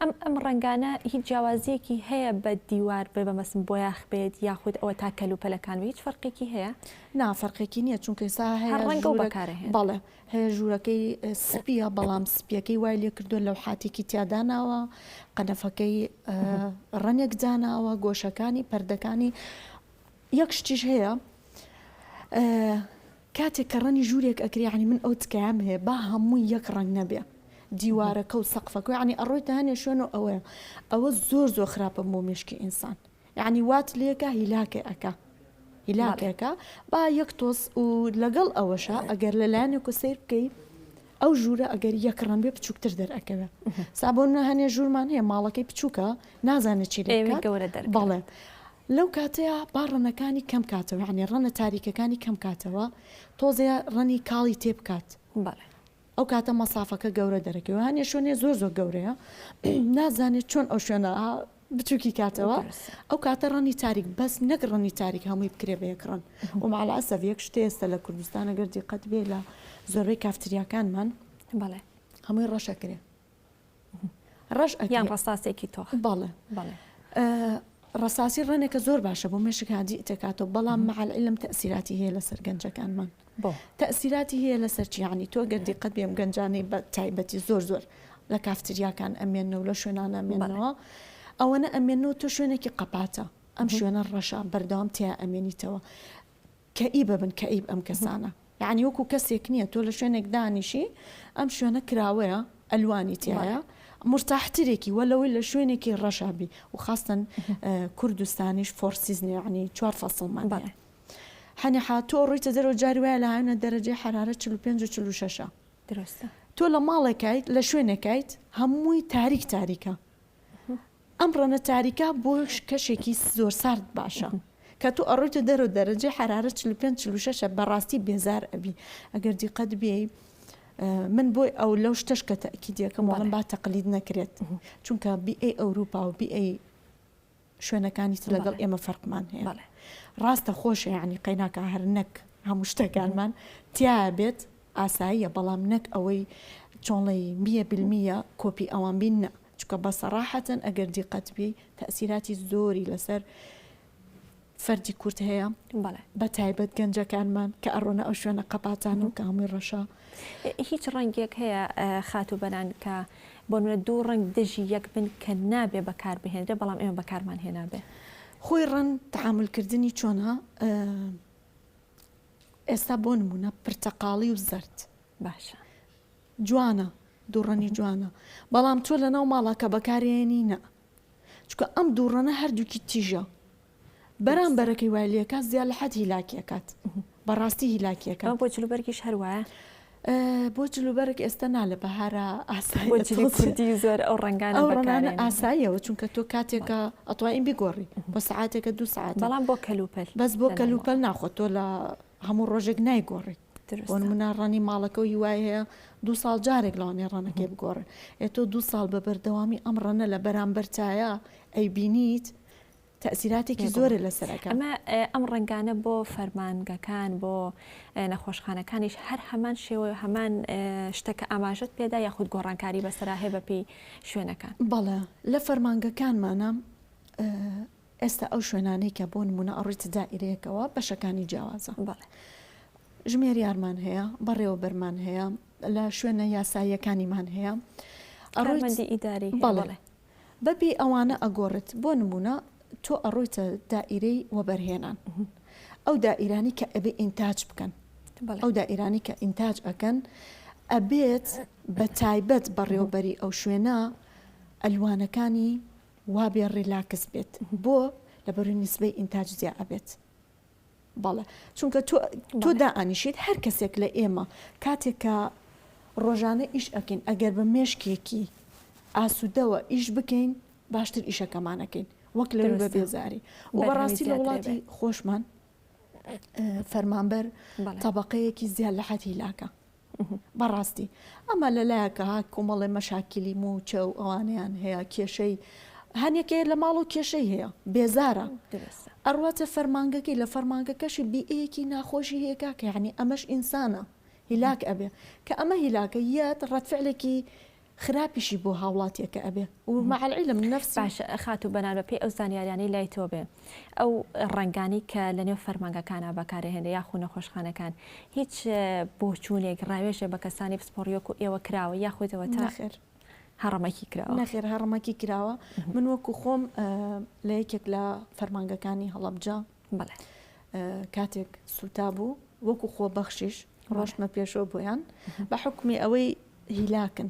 ئەم ئەم ڕەنگانە هیچ جیاوازیەکی هەیە بە دیوار بێ بەمەسم بۆیاخ بێت یاخود ئەوە تا کەلوپەلەکان بێ هیچ فەرقێکی هەیە؟ نا فەرقێکی نییە چونکە ئێستا هەیە هەر ڕەنگە و ژوورەک بەکارەهێنرێ. بەڵێ هەیە ژوورەکەی سپییە بەڵام سپییەکەی وای لێ کردووە لەوحاتێکی تیا داناوە قەنەفەکەی ڕەنگێک داناوە گۆشەکانی پەردەکانی یەک شتیش هەیە کاتێک کە ڕەنی ژوورێک ئەکرێ یانی من ئەو تکایەم هەیە با هەمووی یەک ڕەنگ نەبێ دیوارەکە و سەقفەکە یانی ئەڕۆیتە هەنێ شوێن و ئەوەیە ئەوە زۆر زۆر خراپە بۆ مێشکی ئینسان یعنی وات لێکە هیلاکێ ئەکا هیلاکێکە با یەک تۆز و لەگەڵ ئەوەشە ئەگەر لەلایەنێک و سیر بکەی ئەو ژوورە ئەگەر یەک ڕەنگ بێ بچووکتر دەرئەکەوێ سا بۆ نمونە هەنێ ژوورمان هەیە ماڵەکەی بچووکە نازانێ چی لێ ئەیەوێ بکات گەورە دەرکەوێ. بەڵێ لەو کاتەیا با ڕەنەکانی کەم کاتەوە یانی ڕەنە تاریکەکانی کەم کاتەوە تۆزێ ڕەنی کاڵی تێ بکات بەڵێ. ئەو کاتە مەسافەکە گەورە دەرەکەوێ هەنێ شوێنێ زۆر زۆر گەورەیە نازانێت چۆن ئەو شوێنە بچوکی کاتەوە ئەو کاتە ڕەنی تاریک بەس نەک ڕەنی تاریک هەمووی بکرێ بە یەک ڕەن و مع الاسف یەک شتێ ئێستا لە کوردستان ئەگەر دیقەت بێ لە زۆربەی کافتریاکانمان بەڵێ هەمووی ڕەش ئەکرێ ڕەش ئەکرێ یان ڕەساسێکی تۆخ بەڵێ بەڵێ ڕەساسی ڕەنێکە زۆر باشە بۆ مێشک هادی تێکاتەوە بەڵام مع العلم تەئسیراتی هەیە لەسەر گەنجەکانمان بۆ؟ تەئسیراتی هەیە لەسەر چی یانی تۆ گەر دیقەت بێم گەنجانەی بە تایبەتی زۆر زۆر لە کافتریاکان ئەمێنەوە لە شوێنانە ئەمێنەوە ئەوەنە ئەمێنەوە تۆ شوێنێکی قەپاتە ئەم شوێنە ڕەشە بەردەوام تیا ئەمێنیتەوە کەئیبە بن کەئیب ئەم کەسانە یعنی وەکو کەسێک نییە تۆ لە شوێنێک دانیشی ئەم شوێنە کراوەیە ئەلوانی تایە مرتاحترێکی وە لەوەی لە شوێنێکی ڕەشا بی و خاستن کوردستانیش four season ە یعنی چوار فەسڵمان هەیە. حەنی حا تۆ ڕۆیتە دەرەوە جاری وایە لە هاوینە دەرەجەی حەرارەت 45 و 46 ە. دروستە. تۆ لە ماڵێکایت لە شوێنێکایت هەمووی تاریک تاریکە. ئەم ڕەنە تاریکە بۆ کەشێکی زۆر سارد باشە. کە تۆ ئەڕۆیتە دەرەوە دەرەجەی حەرارەت 45 46 ە بەڕاستی بێزار ئەبی. ئەگەر دیقەت بێی من بۆی ئەو لەو شتەش کە تەئکید یەکەم وەڵم با تەقلید نەکرێت چونکە بیئەی ئەوروپا و بیئەی شوێنەکانی تر لەگەڵ ئێمە فەرقمان هەیە ڕاستە خۆشە یعنی قەیناکە هەر نەک هەموو شتەکانمان تیا بێت ئاساییە بەڵام نەک ئەوەی چۆنڵی میە بالمیە کۆپی ئەوان بین نە چونکە بە سەڕاحەتەن ئەگەر دیقەت بی تەئسیراتی زۆری لەسەر فەردی کورد هەیە بەڵێ. بە تایبەت گەنجەکانمان کە ئەڕۆنە ئەو شوێنە قەپاتانە و کە هەمووی ڕەشە. هیچ ڕەنگێک هەیە خاتوو بەنان کە بۆ نمونە دوو ڕەنگ دژی یەک بن کە نابێ بەکار بهێنرێ بەڵام ئێمە بەکارمان هێنابێ؟ خۆی ڕەنگ تەعامول کردنی چۆنە ئێستا بۆ نمونە پرتەقاڵی و زەرد باشە. جوانە دوو ڕەنگی جوانە بەڵام تۆ لەناو ماڵا کە بەکارێنی نا چونکە ئەم دوو ڕەنە هەردووکی تیژە بەرامبەرەکەی وای لێکات زیاد لە حەد هیلاکی ئەکات بەڕاستی هیلاکی ئەکات. ئەمە بۆ جلوبەرگیش هەر وایە؟ بۆ جلوبەرگ ئێستا نا لە بەهارا ئاساییە بۆ جلی کوردی زۆر ئەو ڕەنگانە ئەو ڕەنگانە ئاساییەوە چونکە تۆ کاتێکە ئەتوانین بیگۆڕی بۆ سەعاتێکە دوو سەعات بەڵام بۆ کەلوپەل بەس بۆ کەلوپەل ناخۆ تۆ لە هەموو ڕۆژێک نایگۆڕی بۆ نمونە ڕەنی ماڵەکە و هیوای هەیە دوو ساڵ جارێک لەوانەیە ڕەنەکەی بگۆڕێ ئێ تۆ دوو ساڵ بە بەردەوامی ئەم ڕەنە لە بەرامبەرتایە ئەیبینیت تەئسیراتێکی زۆرە لەسەر ئەکات. ئەمە ئەم ڕەنگانە بۆ فەرمانگەکان بۆ نەخۆشخانەکانیش هەر هەمان شێوە هەمان شتە کە ئاماژەت پێدا یاخود گۆڕانکاری بەسەرا هەیە بەپێی شوێنەکان؟ بەڵێ لە فەرمانگەکانمانە ئێستا ئەو شوێنانەی کە بۆ نمونە ئەڕۆیتە دائیرەیەکەوە بەشەکانی جیاوازە بەڵێ. ژمێریارمان هەیە، بەڕێوەبەرمان هەیە، لە شوێنە یاساییەکانیمان هەیە. ئەڕۆیت کارمەندی ئیداری هەیە بەڵێ. بەڵێ. بەپێی ئەوانە ئەگۆڕێت بۆ نمونە تۆ ئەڕۆیتە دائیرەی وەبەرهێنان ئەو دائیرانی کە ئەبێ ئینتاج بکەن ئەو دائیرانی کە ئینتاج ئەکەن ئەبێت بە تایبەت بەڕێوەبەری ئەو شوێنە ئەلوانەکانی وابێ ڕیلاکس بێت بۆ لەبەروی نیسبەی ئینتاج زیا ئەبێت. بەڵێ چونکە تۆ تۆ دائەنیشیت هەر کەسێک لە ئێمە کاتێک کە ڕۆژانە ئیش ئەکەین ئەگەر بە مێشکێکی ئاسوودەوە ئیش بکەین باشتر ئیشەکەمان ئەکەین وەک لەوەی بە بێزاری و بەڕاستی لە وڵاتی خۆشمان فەرمانبەر تەبەقەیەکی زیاد لە حەد هیلاکە بەڕاستی ئەمە لەلایەکە ها کۆمەڵێ مەشاکیلی مووچە و ئەوانەیان هەیە کێشەی هەنێک هەیە لە ماڵ و کێشەی هەیە بێزارە ئەڕواتە فەرمانگەکەی لە فەرمانگەکەشی بیئەیەکی ناخۆشی هەیە کاکە یعنی ئەمەش ئینسانە هیلاک ئەبێ کە ئەمە هیلاکە یەت ڕەتفعلێکی خراپیشی بۆ هاوڵاتیەکە ئەبێ و مع العلم نفسی. باشە خاتوو بەنان بە پێی ئەو زانیاریانەی لای تۆ بێ ئەو ڕەنگانەی کە لە نێو فەرمانگەکانا بەکارئەهێنرێ یاخو نەخۆشخانەکان هیچ بۆچوونێک ڕاوێژێ بە کەسانی پسپۆڕی وەکو ئێوە کراوە یاخود ئەوەتا نەخێر. هەڕەمەکی کراوە؟ نەخێر هەڕەمەکی کراوە من وەکو خۆم لە یەکێک لە فەرمانگەکانی هەڵەبجە بەڵێ. کاتێک سووتا بوو وەکو خۆبەخشیش ڕۆشتمە پێشەوە بۆیان بە حوکمی ئەوەی هیلاکن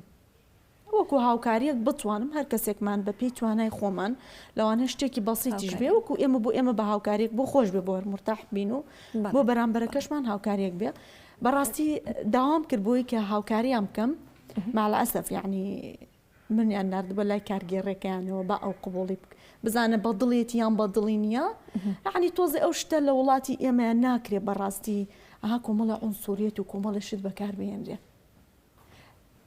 وەکو هاوکاریەک بتوانم هەر کەسێکمان بە پێی توانای خۆمان لەوانەیە شتێکی بەسیتیش بێ وەکو ئێمە بۆ ئێمە بە هاوکاریەک بۆ خۆش بێ بۆ هەر مورتاح بین و بۆ بەرامبەرەکەشمان هاوکاریەک بێ بەڕاستی داوام کرد بۆی کە هاوکاریان بکەم مع الاسف یعنی منیان ناردبوە لای کارگێڕێکەیانەوە با ئەو قبوڵی بک بزانە بە دڵیەتی یان بە دڵی نییە یعنی تۆزێ ئەو شتە لە وڵاتی ئێمە ناکرێ بەڕاستی ئەها کۆمەڵە عونسوریەت و کۆمەڵە شت بەکار بهێنرێ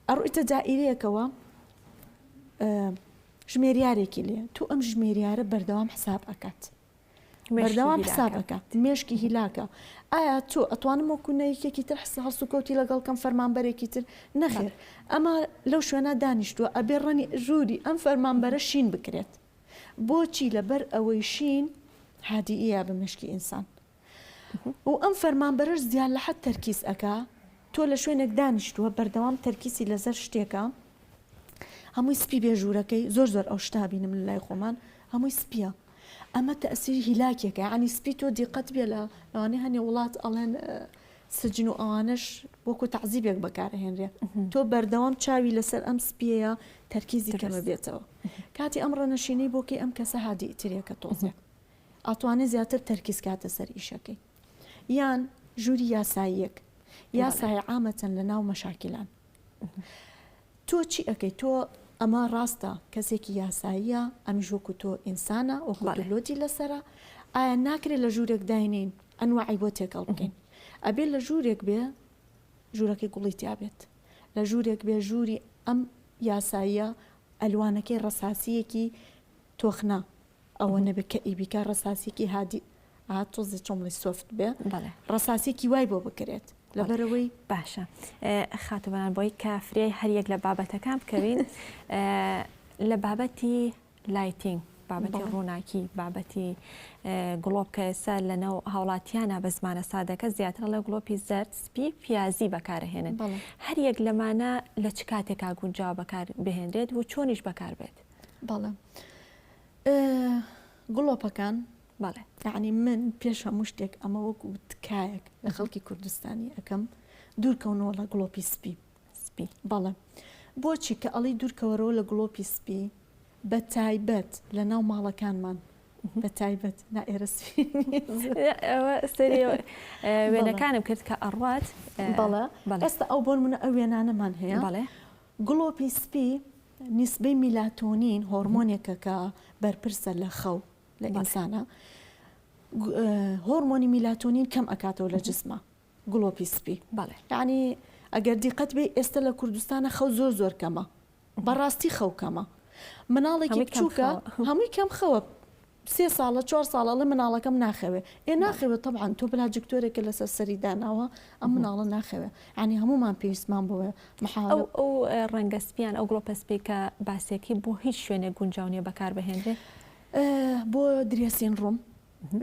ئەڕۆیتە دائیرەیەکەوە ژمێریارێکی لێ تۆ ئەم ژمێریارە بەردەوام حساب ئەکات بەردەوام حساب ئەکات مێشکی هیلاکە ئایا تۆ ئەتوانم وەکو نە یەکێکی تر حس هەڵسوکەوتی لەگەڵ کەم فەرمانبەرێکی تر نەخێر ئەمە لەو شوێنە دانیشتووە ئەبێ ڕەنی ژووری ئەم فەرمانبەرە شین بکرێت بۆچی لەبەر ئەوەی شین هادیئیە بە مێشکی ئینسان و ئەم فەرمانبەرەش زیاد لە حەد تەرکیز ئەکا تۆ لە شوێنێک دانیشتووە بەردەوام تەرکیسی لەسەر شتێکە هەمووی سپی بێ ژوورەکەی زۆر زۆر ئەو شتە بینم لە لای خۆمان هەمووی سپیە ئەمە تەئسیری هیلاکێکە یانی سپی تۆ دیقەت بێ لە لەوانەیە هەنێ وڵات ئەڵێن سجن و ئەوانەش وەکو تەعزیبێک بەکارئەهێنرێ تۆ بەردەوام چاوی لەسەر ئەم سپیەیە تەرکیزی کەمە بێتەوە کاتی ئەم ڕەنەشینەی بۆکەی ئەم کەسە هادیئترێکە تۆزێ ئەتوانێ زیاتر تەرکیز کاتە سەر ئیشەکەی. یان ژووری یاساییەک یاسای عامەتەن لە ناو مەشاکیلان تۆ چی ئەکەی تۆ ئەمە ڕاستە کەسێکی یاساییە ئەمیش وەکو تۆ ئینسانە وەکو تۆ لۆتی لەسەرە ئایا ناکرێت لە ژوورێک داینین ئەنواعی بۆ تێکەڵ بکەین ئەبێ لە ژوورێک بێ ژوورەکەی گوڵی تیابێت لە ژوورێک بێ ژووری ئەم یاساییە ئەلوانەکەی ڕەساسییەکی تۆخنا ئەوە نەبێ کە ئیبیکا ڕەساسیەکی هادی ئا تۆزێ چۆن بڵێ soft بێ بەڵێ. ڕەساسیەکی وای بۆ بکرێت لەبەرئەوەی. باشە خاتوو بەنان بۆی کە فریای هەر یەک لە بابەتەکان بکەوین لە بابەتی lighting بابەتی ڕووناکی بابەتی گڵۆپ کە ئێستا لەناو هاوڵاتیانە بە زمانە سادەکە زیاتر لە گڵۆپی زەرد سپی پیازی بەکارهێنن هەر یەک لەمانە لە چ کاتێکا گونجاوە بەکار بهێنرێت و چۆنیش بەکار بێت؟ بەڵێ گڵۆپەکان بەڵێ. یەعنی من پێش هەموو شتێک ئەمە وەکو تکایەک لە خەڵکی کوردستانی ئەکەم دوورکەونەوە لە گڵۆپی سپی. سپی. بەڵێ. بۆچی کە ئەڵێی دوورکەوەرەوە لە گڵۆپی سپی بە تایبەت لە ناو ماڵەکانمان بە تایبەت نا ئێرە سپی نییە. ئەوە سەری وێنەکانم کرد کە ئەڕوات. بەڵێ. ئێستا ئەو بۆ نموونە ئەو وێنانەمان هەیە. بەڵێ. گڵۆپی سپی نیسبەی میلاتۆنین هۆرمۆنێکە کە بەرپرسە لە خەو لە ئینسانە هۆرمۆنی میلاتۆنین کەم ئەکاتەوە لە جسمە گڵۆپی سپی یعنی ئەگەر دیقەت بێ ئێستا لە کوردستانە خەو زۆر زۆر کەمە بەڕاستی خەو کەمە مناڵێکی بچووکە هەمووی کەم خەوە سێ ساڵە چوار ساڵە ئەڵێ مناڵەکەم ناخەوێ ئێ ناخەوێ تەبعەن تۆ بلا جکتۆرێکە لەسەر سەری داناوە ئەم مناڵە ناخەوێ یانی هەموومان پێویستمان بەوەیە محاوەلە ئەو ئەو ڕەنگە سپیان ئەو گڵۆپە سپی کە باسێکی بۆ هیچ شوێنێک گونجاو نییە بەکار بهێنرێ؟ بۆ dressing room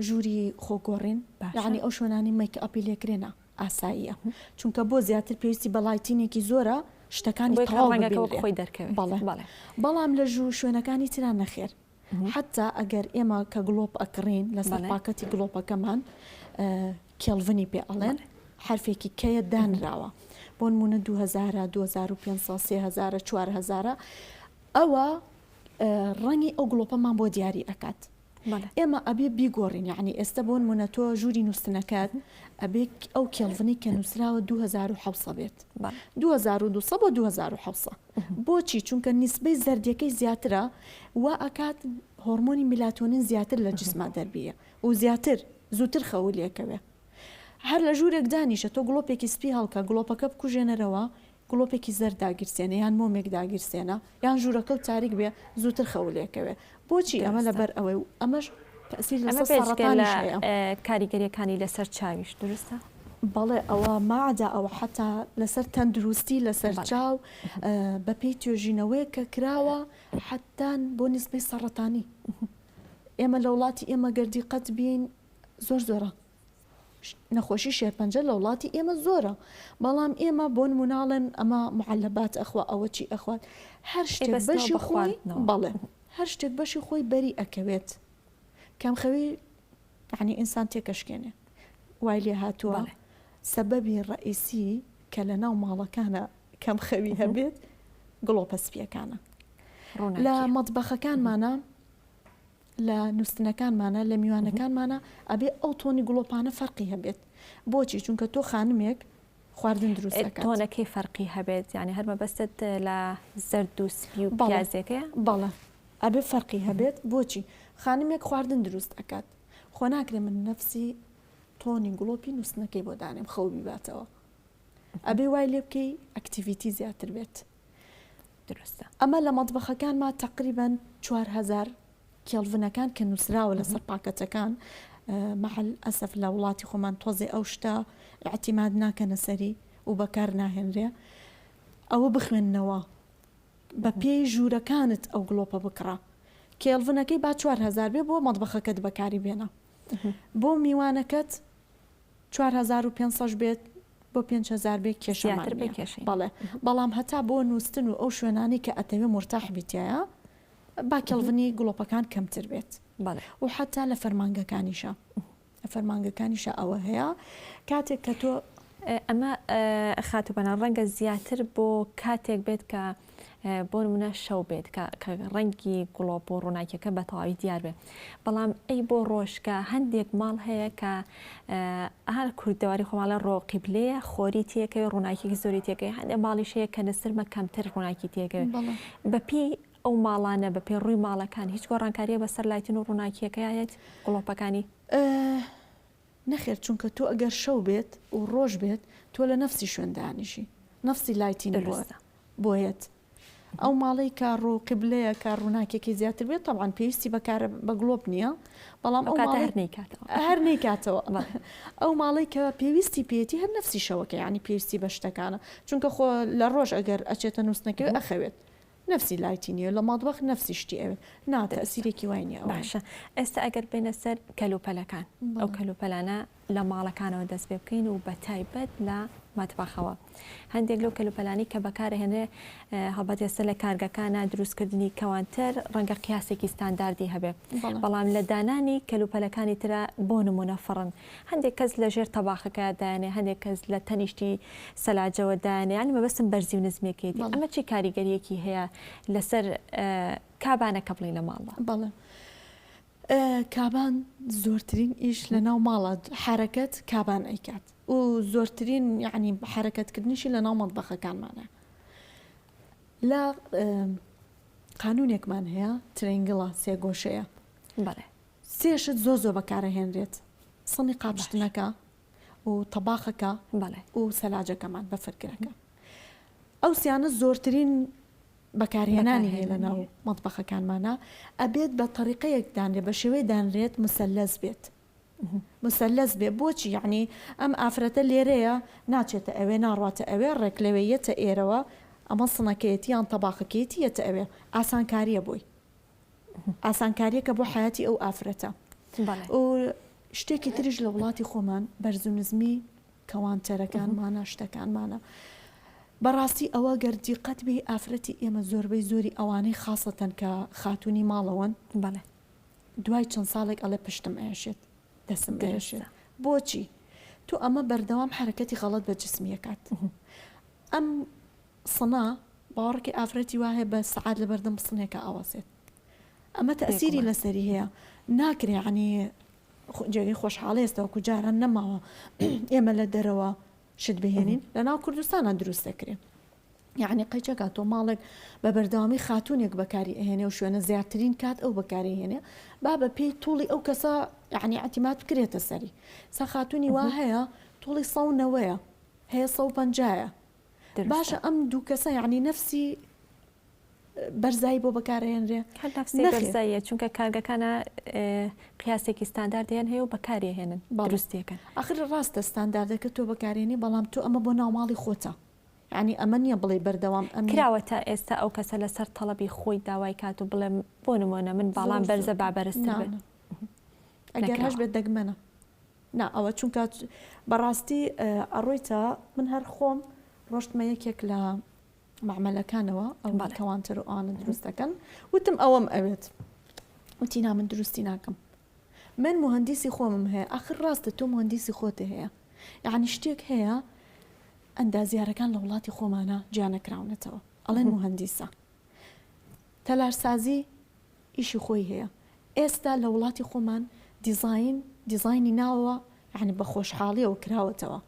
ژووری خۆگۆڕین باشە. یانی ئەو شوێنانەی make up ی لێکرێ نا ئاساییە چونکە بۆ زیاتر پێویستی بە lighting ێکی زۆرە شتەکانی بۆیە کە تەواو ڕەنگەکە وەک ببینرێ خۆی دەرکەوێت بەڵێ بەڵێ. بەڵام لە ژوو شوێنەکانی ترا نەخێر حەتا ئەگەر ئێمە کە گڵۆپ ئەکڕین لەسەر پاکەتی گڵۆپەکەمان کێڵڤنی پێ ئەڵێن حرفێکی کەیە دانراوە بۆ نمونە 2000 2500 3000 4000 ئەوە ڕەنگی ئەو گڵۆپەمان بۆ دیاری ئەکات ئێمە ئەبێ بیگۆڕین یەعنی ئێستە بۆ نمونە تۆ ژووری نووستنەکەت ئەبێ ئەو کێڵڤنەی کە نووسراوە 2700 بێت 2200 بۆ 2700 بۆچی چونکە نیسبەی زەردیەکەی زیاترە وا ئەکات هۆرمۆنی میلاتۆنین زیاتر لە جسما دەربیە و زیاتر زووتر خەو لێکەوێ هەر لە ژوورێک دانیشە تۆ گڵۆپێکی سپی هەڵکە گڵۆپەکە بکوژێنەرەوە گڵۆپێکی زەرد داگیرسێنە یان مۆمێک داگیرسێنە یان ژوورەکە و تاریک بێ زووتر خەو لێکەوێ بۆچی ئەمە لەبەر ئەوەی و ئەمەش تەئسیر ئەمە لەسەر بێجگە لە سەڕەتانیش هەیە. کاریگەریەکانی لەسەر چاویش دروستە؟ بەڵێ ئەوە مەعدا ئەوە حەتا لەسەر تەندروستی لەسەر بەڵێ. چاو بەپێی توێژینەوەیەک کە کراوە حەتان بۆ نیسبەی سەڕەتانی ئێمە لە وڵاتی ئێمە گەر دیقەت بین زۆر زۆرە نەخۆشی شێرپەنجە لە وڵاتی ئێمە زۆرە بەڵام ئێمە بۆ نمونە ئەڵێن ئەمە معلبات ئەخوا ئەوە چی ئەخوات هەر شتێک ئەیبەستنەوە بەشی بە خۆی خواردنەوە. بەڵێ هەر شتێک بەشی خۆی بەری ئەکەوێت کەمخەوی یعنی ئینسان تێکەشکێنێ وای لێ هاتووە بەڵێ. سەبەبی ڕەئیسی کە لە ناو ماڵەکانە کەمخەوی هەبێت گڵۆپە سپیەکانە لە ڕووناکیە. مەتبەخەکانمانە لە نوستنەکانمانە لە میوانەکانمانە ئەبێ ئەو تۆنی گڵۆپانە فەرقی هەبێت بۆچی چونکە تۆ خانمێک خواردن دروست ئەکات. تۆنەکەی فەرقی هەبێت یانی هەر مەبەستت لە زەرد و سپی و بەڵێ پیازێکەیە؟ بەڵێ ئەبێ فەرقی هەبێت بۆچی خانمێک خواردن دروست ئەکات خۆ ناکرێ من نەفسی تۆنی گڵۆپی نوستنەکەی بۆ دانێم خەو بیباتەوە ئەبێ وای لێ بکەی activity زیاتر بێت. دروستە. ئەمە لە مەتبەخەکانما تەقریبەن 4000 کێڵڤنەکان کە نووسراوە لەسەر پاکەتەکان مع الاسف لە وڵاتی خۆمان تۆزێ ئەو شتە ئیعتیماد ناکەنە سەری و بەکار ناهێنرێ ئەوە بخوێننەوە بە پێی ژوورەکانت ئەو گڵۆپە بکڕە کێڵڤنەکەی با 4000 بێ بۆ مەتبەخەکەت بەکاری بێنە بۆ میوانەکەت 4500 بێت بۆ 5000 بێ کێشەمان زیاتر بێ نییە کێشەی بەڵێ بەڵام هەتا بۆ نووستن و ئەو شوێنانەی کە ئەتەوێ مورتاح بی تیایا با کێڵڤنی گڵۆپەکان کەمتر بێت بەڵێ و حەتا لە فەرمانگەکانیشا لە فەرمانگەکانیشا ئەوە هەیە کاتێک کە تۆ. ئەمە خاتوو بەنان ڕەنگە زیاتر بۆ کاتێک بێت کە بۆ نمونە شەو بێت کە کە ڕەنگی گڵۆپ و ڕووناکیەکە بە تەواوی دیار بێ بەڵام ئەی بۆ ڕۆژ کە هەندێک ماڵ هەیە کە ئەها کوردەواری خۆماڵە ڕۆ قیبلەیە خۆری تێکەوێ ڕووناکیەکی زۆری تێکەوێ هەندێک ماڵیش هەیە کە نسرمە کەمتر ڕووناکی تێکەوێ بەپێی ئەو ماڵانە بەپێی ڕووی ماڵەکان هیچ گۆڕانکاریە بەسەر lighting و ڕووناکیەکەیا یەت گڵۆپەکانی؟ نەخێر چونکە تۆ ئەگەر شەو بێت و ڕۆژ بێت تۆ لە نەفسی شوێن دانیشی نەفسی lighting دروستە. بۆیەت ئەو ماڵەی کە ڕوو قیبلەیە کە ڕووناکێکی زیاتر بێت تەبعەن پێویستی بە کارە بە گڵۆپ نییە بەڵام ئەو ئەو کاتە ماڵەی هەر نەیکاتەوە. هەر نەیکاتەوە بەڵێ. ئەو ماڵەی کە پێویستی پێیەتی هەر نەفسی شەوەکە یانی پێویستی بە شتەکانە چونکە خۆ لە ڕۆژ ئەگەر ئەچێتە نووستنەکەوێ ئەخەوێت نەفسی light ی نییە لە مەتبەخ نەفسی شتی ئەوێ نا دروستە. تەئسیرێکی وای نییە ئەوەیان. باشە ئێستا ئەگەر بێینە سەر کەلوپەلەکان ئەو بەڵێ. کەلوپەلانە لە ماڵەکانەوە دەست پێ بکەین و بە تایبەت لە مەتبەخەوە هەندێک لەو کەلوپەلانەی کە بەکارەهێنرێ هەڵبەت ئێستا لە کارگەکانە دروستکردنی کەوانتەر ڕەنگە قیاسێکی ستانداردی هەبێ بەڵام لە دانانی کەلوپەلەکانی ترە بۆ نمونە فڕن هەندێک کەس لە ژێر تەباخەکە دایانێ هەندێک کەس لە تەنیشتی سەلاجەوە دایانێ یانی مەبەستم بەرزی و نزمیەکەیەتی ئەمە چی کاریگەریەکی هەیە لەسەر کابانەکە بڵێین لە ماڵدا؟ بەڵێ کابان زۆرترین ئیش لە ناو ماڵە حەرەکەت کابان ئەیکات و زۆرترین یعنی حەرەکەتکردنیشی لە ناو مەتبەخەکانمانە لە قانونێکمان هەیە triangle ە سێگۆشەیە بەڵێ سێ شت زۆر زۆر بەکارەهێنرێت سنی قاپشتنەکە و تەباخەکە و سەلاجەکەمان بەفرگرەکە ئەو سیانە زۆرترین بەکارهێنانی هەیە لە ناو مەتبەخەکانمانا ئەبێت بە تەریقەیەک دانرێت بە شێوەی دانرێت مسەلەس بێت مسەلەس بێ بۆچی یعنی ئەم ئافرەتە لێرەیە ناچێتە ئەوێ ناڕواتە ئەوێ ڕێک لەوێ یەتە ئێرەوە ئەمە سنەکەیەتی یان تەباخەکەیەتی یەتە ئەوێ ئاسانکاریە بۆی ئاسانکاریەکە بۆ حیاتی ئەو ئافرەتە و شتێکی تریش لە وڵاتی خۆمان بەرز و نزمی کەوانتەرەکانمانە شتەکانمانە بەڕاستی ئەوە گەر دیقەت بێی ئافرەتی ئێمە زۆربەی زۆری ئەوانەی خاسەتەن کە خاتوونی ماڵەوەن بەڵێ دوای چەند ساڵێک ئەڵێ پشتم ئەیەشێت دەسم ئەیەشێت بۆچی تۆ ئەمە بەردەوام حەرەکەتی غەڵەت بە جسمی ئەکات ئەم سنا باوەڕکەی ئافرەتی وا هەیە بە سەعات لەبەردەم سنێکا ئەوەسێت ئەمە تەئسیری لەسەری هەیە ناکرێ یەعنی جێگەی خۆشحاڵی ئێستا وەکو جاران نەماوە ئێمە لە دەرەوە شت بهێنین لە ناو کوردستانە دروست دەکرێن یعنی قەیچەکە تۆ ماڵێک بە بەردەوامی خاتونێک بەکاری ئەهێنێ و شوێنە زیاترین کات ئەو بەکاری هێنێ با بە پێی توڵی ئەو کەسە یعنی اعتماد بکرێتە سەری سا خاتونی وا هەیە توڵی سە و نەوەیە هەیە سە و پەنجایە باشە ئەم دوو کەسە یعنی نەفسی بەرزایی بۆ بەکارئەهێنرێ؟ هەر نەفسی بەرزاییە چونکە کارگەکانە قیاسێکی ستانداردیان هەیە و بەکاری ئەهێنن دروستی ئەکەن. ئاخر ڕاستە ستانداردەکە تۆ بەکارێنی بەڵام تۆ ئەمە بۆ ناوماڵی خۆتە یانی ئەمە نییە بڵێی بەردەوام ئەم کراوە تا ئێستا ئەو کەسە لەسەر تەڵەبی خۆی داوای کات و بڵێ بۆ نمۆنە من باڵام بەرزە با بەرزتر بێت؟ ئەگەر هەش بێت دەگمەنە نا ئەوە چونکە بەڕاستی ئەڕۆیتە من هەر خۆم ڕۆشتمە یەکێک لە مەعمەلەکانەوە ئەو کەوانتەر و ئەوانە دروست دەکەن وتم ئەوەم ئەوێت وتی نا من دروستی ناکەم من مهندیسی خۆمم هەیە ئاخر ڕاستە تۆ مهندیسی خۆت هەیە یعنی شتێک هەیە ئەندازیارەکان لە وڵاتی خۆمانە جیانەکراونەتەوە ئەڵێن مهندیسە تەلارسازی ئیشی خۆی هەیە ئێستا لە وڵاتی خۆمان دیزاین دیزاینی ناوەوە یانی بە خۆشحاڵیەوە کراوەتەوە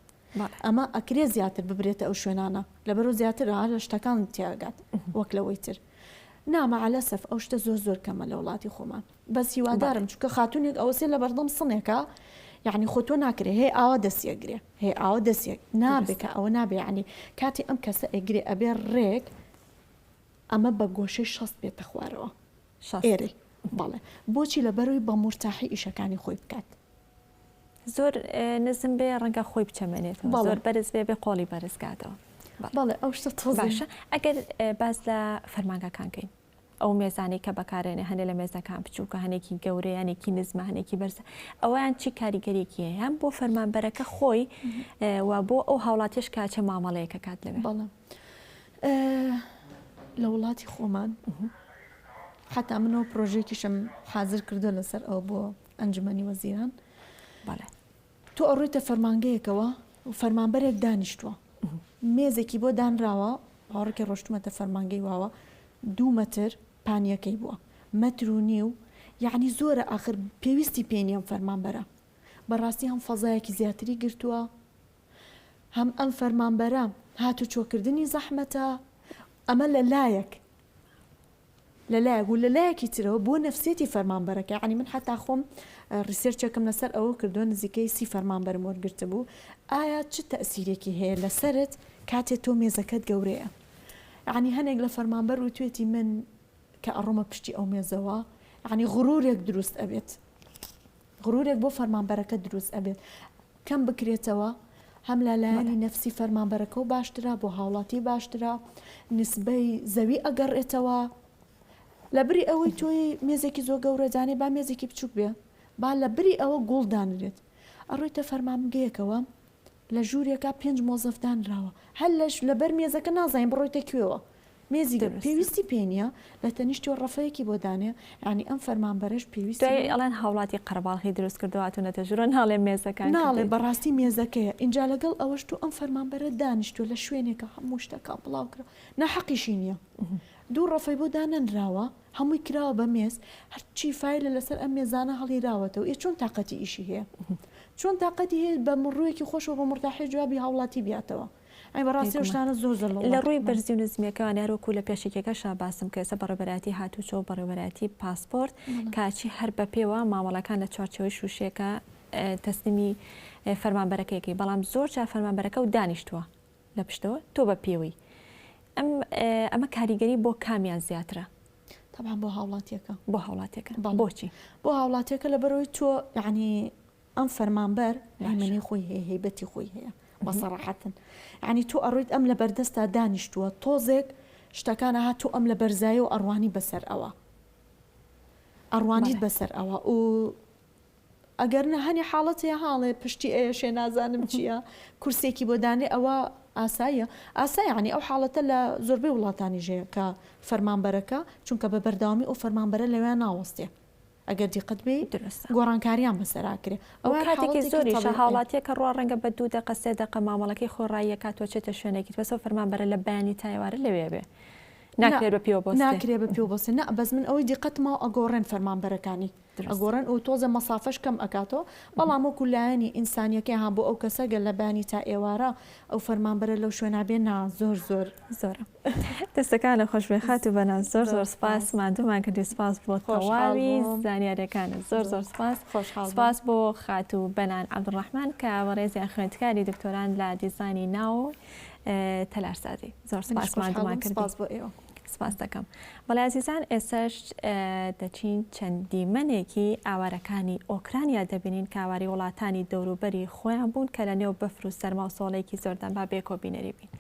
ئەمە ئەکرێ زیاتر ببرێتە ئەو شوێنانە لەبەرو زیاتر لە شتەکان تیاگات وەک لەوەی تر نا مەعەلەسەف ئەو شتە زۆر زۆر کەمە لە وڵاتی خۆمان بەس هیوادارم چونکە خاتونێک ئەوەسێ لە بەردەم سنێکە یعنی خۆ تۆ ناکرێ هەیە ئاوا دەستیەگرێ هەیە ئاوا دەستێک نابێ کە ئەوە نابێ یعنی کاتی ئەم کەسە ئەگرێ ئەبێ ڕێک ئەمە بە گۆشەی 60 بێتە خوارەوە ئێرەی بەڵێ بۆچی لەبەرەوەی بە مورتاحی ئیشەکانی خۆی بکات. زۆر نزم بێ ڕەنگە خۆی بچەمێنێتەوە زۆر بەرز بێ بێ قۆڵی بەرز کاتەوە. بەڵێ ئەو شتە تۆزێ باشە ئەگەر باس لە فەرمانگەکان کەین ئەو مێزانەی کە بەکارێنێ هەنێ لە مێزەکان بچووکە هەنێکی گەورەیە هەنێکی نزمە هەنێکی بەرزە ئەویان چی کاریگەریەکی هەیە هەم بۆ فەرمانبەرەکە خۆی و بۆ ئەو هاوڵاتیش کاچە مامەڵەیەکە کات لەوێ. بەڵێ لە وڵاتی خۆمان حتا منەوە پرۆژێکیشم حازر کردو لەسەر ئەو بۆ ئەنجومەنی وەزیران بەڵێ تۆ ئەڕۆیتە فەرمانگەیەکەوە. فەرمانبەرێک دانیشتووە مێزێکی بۆ دانراوە باوەڕکەی ڕۆشتومەتە فەرمانگەی واوە دوو مەتر پانیەکەی بووە مەتر و نیو یەعنی زۆرە ئاخر پێویستی پێی نیە ئەم فەرمانبەرە بەڕاستی هەم فەزایەکی زیاتری گرتووە هەم ئەم فەرمانبەرە هاتوچۆکردنی زەحمەتە ئەمە لە لایەک لە لایەک و لە لایەکی ترەوە بۆ نەفسیەتی فەرمانبەرەکە یانی من حەتا خۆم research ێکم لەسەر ئەوە کردووە نزیکەی 30 فەرمانبەرم وەرگرتبوو ئایا چ تەئسیرێکی هەیە لەسەرت کاتێ تۆ مێزەکەت گەورەیە یانی هەنێک لە فەرمانبەر وتوێتی من کە ئەڕۆمە پشتی ئەو مێزەوە یانی غرورێک دروست ئەبێت غرورێک بۆ فەرمانبەرەکە دروست ئەبێت کەم بکرێتەوە هەم لە لایەنی نەفسی فەرمانبەرەکەو باشترە بۆ هاوڵاتی باشترە نسبەی زەوی ئەگەڕێتەوە لە بری ئەوەی تۆی مێزێکی زۆر گەورە دانێ با مێزێکی بچوک بێ با لە بری ئەوە گوڵ دانرێت ئەڕۆیتە فەرمانگەیەکەوە لە ژوورێکا پێنج مۆزەف دانراوە هەر لەش لەبەر مێزەکە نازانین بڕۆیتە کوێوە مێزی گەورە پێویستی پێ نییە لە تەنیشتیەوە ڕەفەیەکی بۆ دانێ یانی ئەم فەرمانبەرەش پێویستی دوای ئەڵێن هاوڵاتی قەرەباڵغی دروست کردووە هاتوونەتە ژوورەوە ناڵێ مێزەکان ناڵێ بەڕاستی مێزەکەیە ئینجا لەگەڵ ئەوەش تۆ ئەم فەرمانبەرە دانیشتووە لە شوێنێکە هەموو شتەکان بڵاو کراوە ناحەقیشی نییە دوو ڕەفەی بۆ دانەنراوە هەمووی کراوە بە مێز هەرچی فایلە لەسەر ئەم مێزانە هەڵیراوەتەوە ئێ چۆن تاقەتی ئیشی هەیە چۆن تاقەتی هەیە بە ڕوویەکی خۆشەوە بە مورتاحی جوابی هاوڵاتی بیاتەوە ئەی بەڕاستی ئەو شتانە زۆر زۆر لە لە ڕووی بەرزی و نزمیەکەوان هەر وەکو لە پێشەکیەکەشا باسم کرد ئێستا بەڕێوەبەرایەتی هاتوچۆ و بەڕێوەبەرایەتی پاسپۆرت کاچی هەر بە پێوە مامەڵەکان لە چوارچێوەی شوشەیەکە تەسلیمی فەرمانبەرەکەیەکەی بەڵام زۆر جار فەرمانبەرەکە و دانیشتووە لە پشتەوە تۆ بە پێوەی ئەم ئەمە کاریگەری بۆ کامیان زیاترە؟ تەبعەن بۆ هاوڵاتیەکە. بۆ هاوڵاتیەکە بۆچی؟ بۆ هاوڵاتیەکە لەبەرئەوەی تۆ یەعنی ئەم فەرمانبەر هەیمەنەی خۆی هەیە هەیبەتی خۆی هەیە بە سەڕاحەتن یعنی تۆ ئەڕۆیت ئەم لە بەردەستا دانیشتووە تۆزێک شتەکان ئەها تۆ ئەم لە بەرزایی و ئەڕوانی بەسەر ئەوە ئەڕوانیت بەسەر ئەوە و ئەگەر نە هەنی حاڵەت هەیە هاڵێ پشتی ئەیەشێ نازانم چییە کورسێکی بۆ دانێ ئەوە ئاساییە ئاسایە یعنی ئەو حاڵەتە لە زۆربەی وڵاتانیش هەیە کە فەرمانبەرەکە چونکە بە بەردەوامی ئەو فەرمانبەرە لەوێ ناوەستێ ئەگەر دیقەت بێی دروستە. گۆڕانکاریان بەسەرا کرێ ئەوە ئەوە کاتێکی حاڵەتێکی زۆریشە تەبیعیە. هاوڵاتیەکە ڕوا ڕەنگە بە دوو دەقە سێ دەقە مامەڵەکەی خۆی ڕاییەکات و ئەچێتە شوێنێکی تر بەس ئەو فەرمانبەرە لە بەیانی تا ئێوارە لەوێ بێ نا ناکرێت بە پێوە بۆستێ. ناکرێ بە پێوە بۆستێ نا بەس من ئەوەی دیقەتم ماوە ئەگۆڕێن فەرمانبەرەکانی دروستە. ئەگۆڕێن و تۆزێ مەسافەش کەم ئەکاتەوە بەڵام وەکو لایەنی ئینسانیەکەی ها بۆ ئەو کەسە گەر لە بەیانی تا ئێوارە ئەو فەرمانبەرە لەو شوێنە بێ نا زۆر زۆر زۆرە. دەستەکانت خۆش بێ خاتوو بەناز زۆر زۆر سپاس ماندوومان کردی سپاس بۆ تەواوی زانیاریەکانت زۆر زۆر سپاس سپاس بۆ خاتوو بەنان عەبدولڕەحمان کە بەڕێزیان خوێندکاری دکتۆران لە دیزاینی ناو تەلارسازی زۆر سپاس ماندوومان کردی سپاس بۆ ئێوە سپاس دەکەم بەڵێ ئازیزان ئێستاش دەچین چەند دیمەنێکی ئاوارەکانی ئۆکرانیا دەبینین کە ئاوارەی وڵاتانی دەوروبەری خۆیان بوون کە لە نێو بەفر و سەرما و سۆڵەیەکی زۆردان با بێکۆ بینەری بین.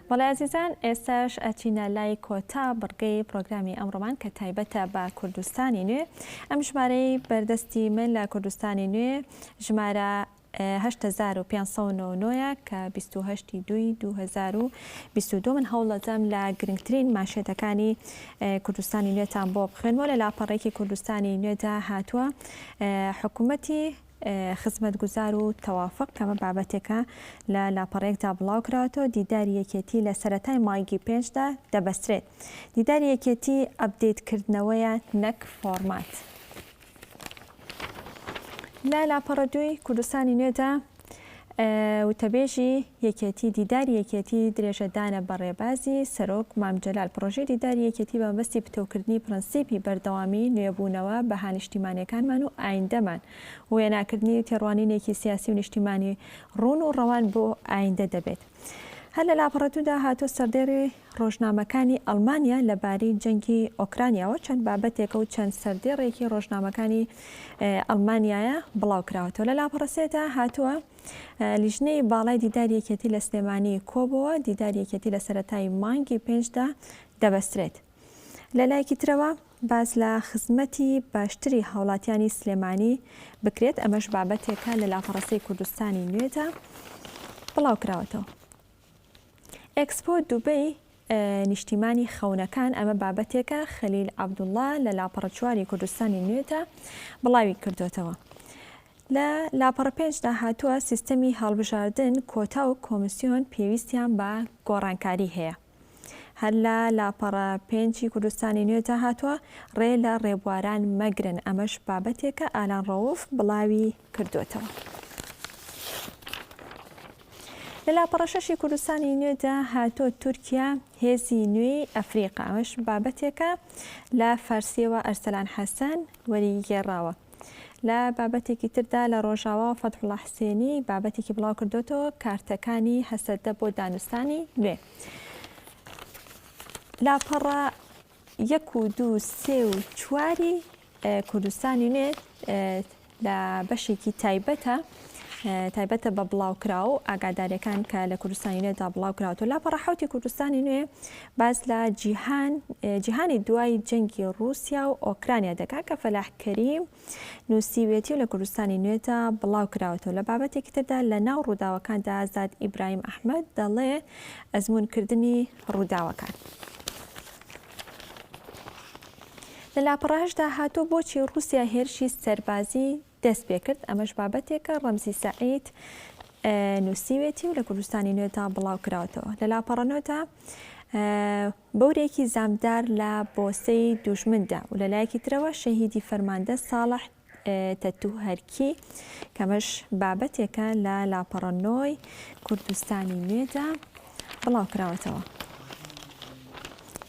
بەڵێ ئازیزان ئێستاش ئەچینە لای کۆتا بڕگەی پڕۆگرامی ئەمڕۆمان کە تایبەتە بە کوردستانی نوێ. ئەم ژمارەی بەردەستی من لە کوردستانی نوێ ژمارە 8599 ە کە 28 دووی 2022 من هەوڵەدەم لە گرنگترین مانشێتەکانی کوردستانی نوێتان بۆ بخوێنمەوە. لە لاپەڕێکی کوردستانی نوێدا هاتووە حکوومەتی خزمەتگوزار و تەوافق، کەمە بابەتێکە لە لاپەڕەیەکدا بڵاوکراوەتەوە، دیداری یەکێتی لە سەرەتای مانگی پێنجدا دەبەسترێت. دیداری یەکێتی update کردنەوەیە نەک فۆرمات. لە لاپەڕە دووی کوردستانی نوێدا وتەبێژی یەکێتی دیداری یەکێتی درێژەدانە بە ڕێبازی سەرۆک مام جەلال پڕۆژەی دیداری یەکێتی بە مەبەستی پتەوکردنی پرەنسیپی بەردەوامی نوێبوونەوە بەها نیشتیمانیەکانمان و ئایندەمان و وێناکردنی تێڕوانینێکی سیاسی و نیشتیمانی ڕوون و ڕەوان بۆ ئایندە دەبێت. هەر لە لاپەڕە دوودا هاتووە سەردێڕی ڕۆژنامەکانی ئەڵمانیا لە بارەی جەنگی ئۆکرانیاوە چەند بابەتێکە و چەند سەردێڕێکی ڕۆژنامەکانی ئەڵمانیایە بڵاوکراوەتەوە. لە لاپەڕە سێدا هاتووە لیژنەی باڵای دیداری یەکێتی لە سلێمانی کۆبۆوە، دیداری یەکێتی لە سەرەتای مانگی پێنجدا دەبەسترێت. لە لایەکی ترەوە باس لە خزمەتی باشتری هاوڵاتیانی سلێمانی بکرێت، ئەمەش بابەتێکە لە لاپەڕە سێی کوردستانی نوێدا بڵاوکراوەتەوە. ئێکسپۆ دوبەی نیشتیمانی خەونەکان، ئەمە بابەتێکە خەلیل عەبدوڵڵا لە لاپەڕە چواری کوردستانی نوێدا بڵاوی کردۆتەوە. لە لاپەڕە پێنجدا هاتووە سیستەمی هەڵبژاردن، کۆتا و کۆمسیۆن پێویستیان بە گۆڕانکاری هەیە. هەر لە لاپەڕە پێنجی کوردستانی نوێدا هاتووە، ڕێ لە ڕێبواران مەگرن، ئەمەش بابەتێکە ئالان ڕەوف بڵاوی کردووەتەوە. لە لاپەڕە شەشی کوردستانی نوێدا هاتووە، تورکیا هێزی نوێی ئەفریقا، ئەمەش بابەتێکە لە فارسییەوە ئەرسەلان حەسەن وەریگێڕاوە. لە بابەتێکی تردا لە ڕۆژاواوە فەتحوڵا حسێنی بابەتێکی بڵاو کردۆتەوە کارتەکانی هەسەدە بۆ دانوستانی نوێ. لاپەڕە یەک و دوو سێ و چواری کوردستانی نوێ لە بەشێکی تایبەتە تایبەتە بە بڵاوکراو و ئاگاداریەکان کە لە کوردستانی نوێدا بڵاوکراوەتەوە. لاپەڕە حوتی کوردستانی نوێ باس لە جیهان جیهانی دوای جەنگی ڕووسیا و ئۆکرانیا دەکات کە فەلاح کەریم نووسیوێتی و لە کوردستانی نوێدا بڵاو کراوەتەوە. لە بابەتێکی تردا لە ناو ڕووداوەکاندا ئازاد ئیبراهیم ئەحمەد دەڵێ ئەزموونکردنی ڕووداوەکان. لە لاپەڕە هەشتدا هاتووە بۆچی ڕووسیا هێرشی سەربازی دەست پێکرد، ئەمەش بابەتێکە ڕەمزی سەعید نووسیوێتی و لە کوردستانی نوێدا بڵاو کراوەتەوە. لە لاپەڕە نۆدا بەورێکی زامدار لە بۆسەی دوژمندا و لە لایەکی ترەوە شەهیدی فەرماندە ساڵح تەتوهەرکی کەمەش بابەتێکە لە لاپەڕە نۆی کوردستانی نوێدا بڵاوکراوەتەوە.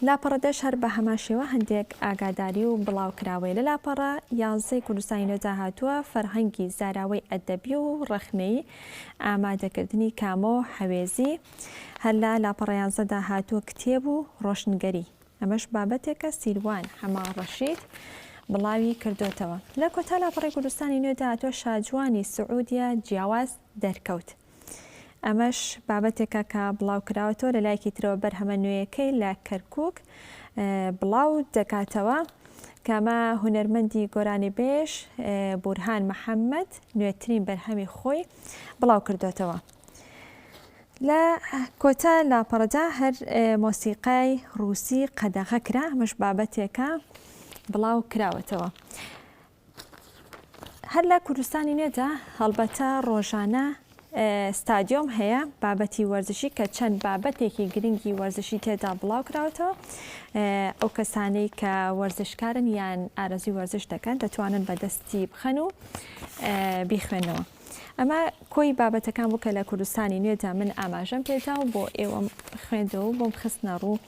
لاپەڕە دەش هەر بە هەمان شێوە هەندێک ئاگاداری و بڵاوکراوەی لە لاپەڕە یانزەی کوردستانی نوێدا هاتووە، فەرهەنگی زاراوەی ئەدەبی و ڕەخنەیی، ئامادەکردنی کامۆ حەوێزی، هەر لە لاپەڕە یانزەدا هاتووە کتێب و ڕۆشنگەری، ئەمەش بابەتێکە سیروان حەمە ڕەشید بڵاوی کردۆتەوە. لە کۆتا لاپەڕەی کوردستانی نوێدا هاتووە شاجوانی سعودیە جیاواز دەرکەوت. ئەمەش بابەتێکە کە بڵاوکراوەتەوە، لە لایەکی ترەوە بەرهەمە نوێیەکەی لە کەرکووک بڵاو دەکاتەوە کە ئەمە هونەرمەندی گۆرانیبێژ بورهان محەممەد نوێترین بەرهەمی خۆی بڵاو کردوێتەوە. لە کۆتا لاپەڕەدا هەر مۆسیقای ڕووسی قەدەغە کرا، ئەمەش بابەتێکە بڵاو کراوەتەوە. هەر لە کوردستانی نوێدا هەڵبەتە ڕۆژانە ستادیۆم هەیە بابەتی وەرزشی کە چەند بابەتێکی گرنگی وەرزشی تێدا بڵاو کراوەتەوە ئەو کەسانەی کە وەرزشکارن یان ئارەزوی وەرزش دەکەن دەتوانن بەدەستی بخەن و بیخوێنەوە. ئەمە کۆی بابەتەکان بوو کە لە کوردستانی نوێدا من ئاماژەم پێدا و بۆ ئێوەم خوێندەوە بۆم خستنە ڕوو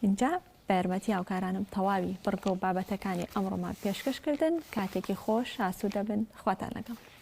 اینجا بە یارمەتی هاوکارانم تەواوی بڕگە و بابەتەکانی ئەمڕۆمان پێشکەش کردن، کاتێکی خۆش، ئاسوودە بن، خواتان لەگەڵ.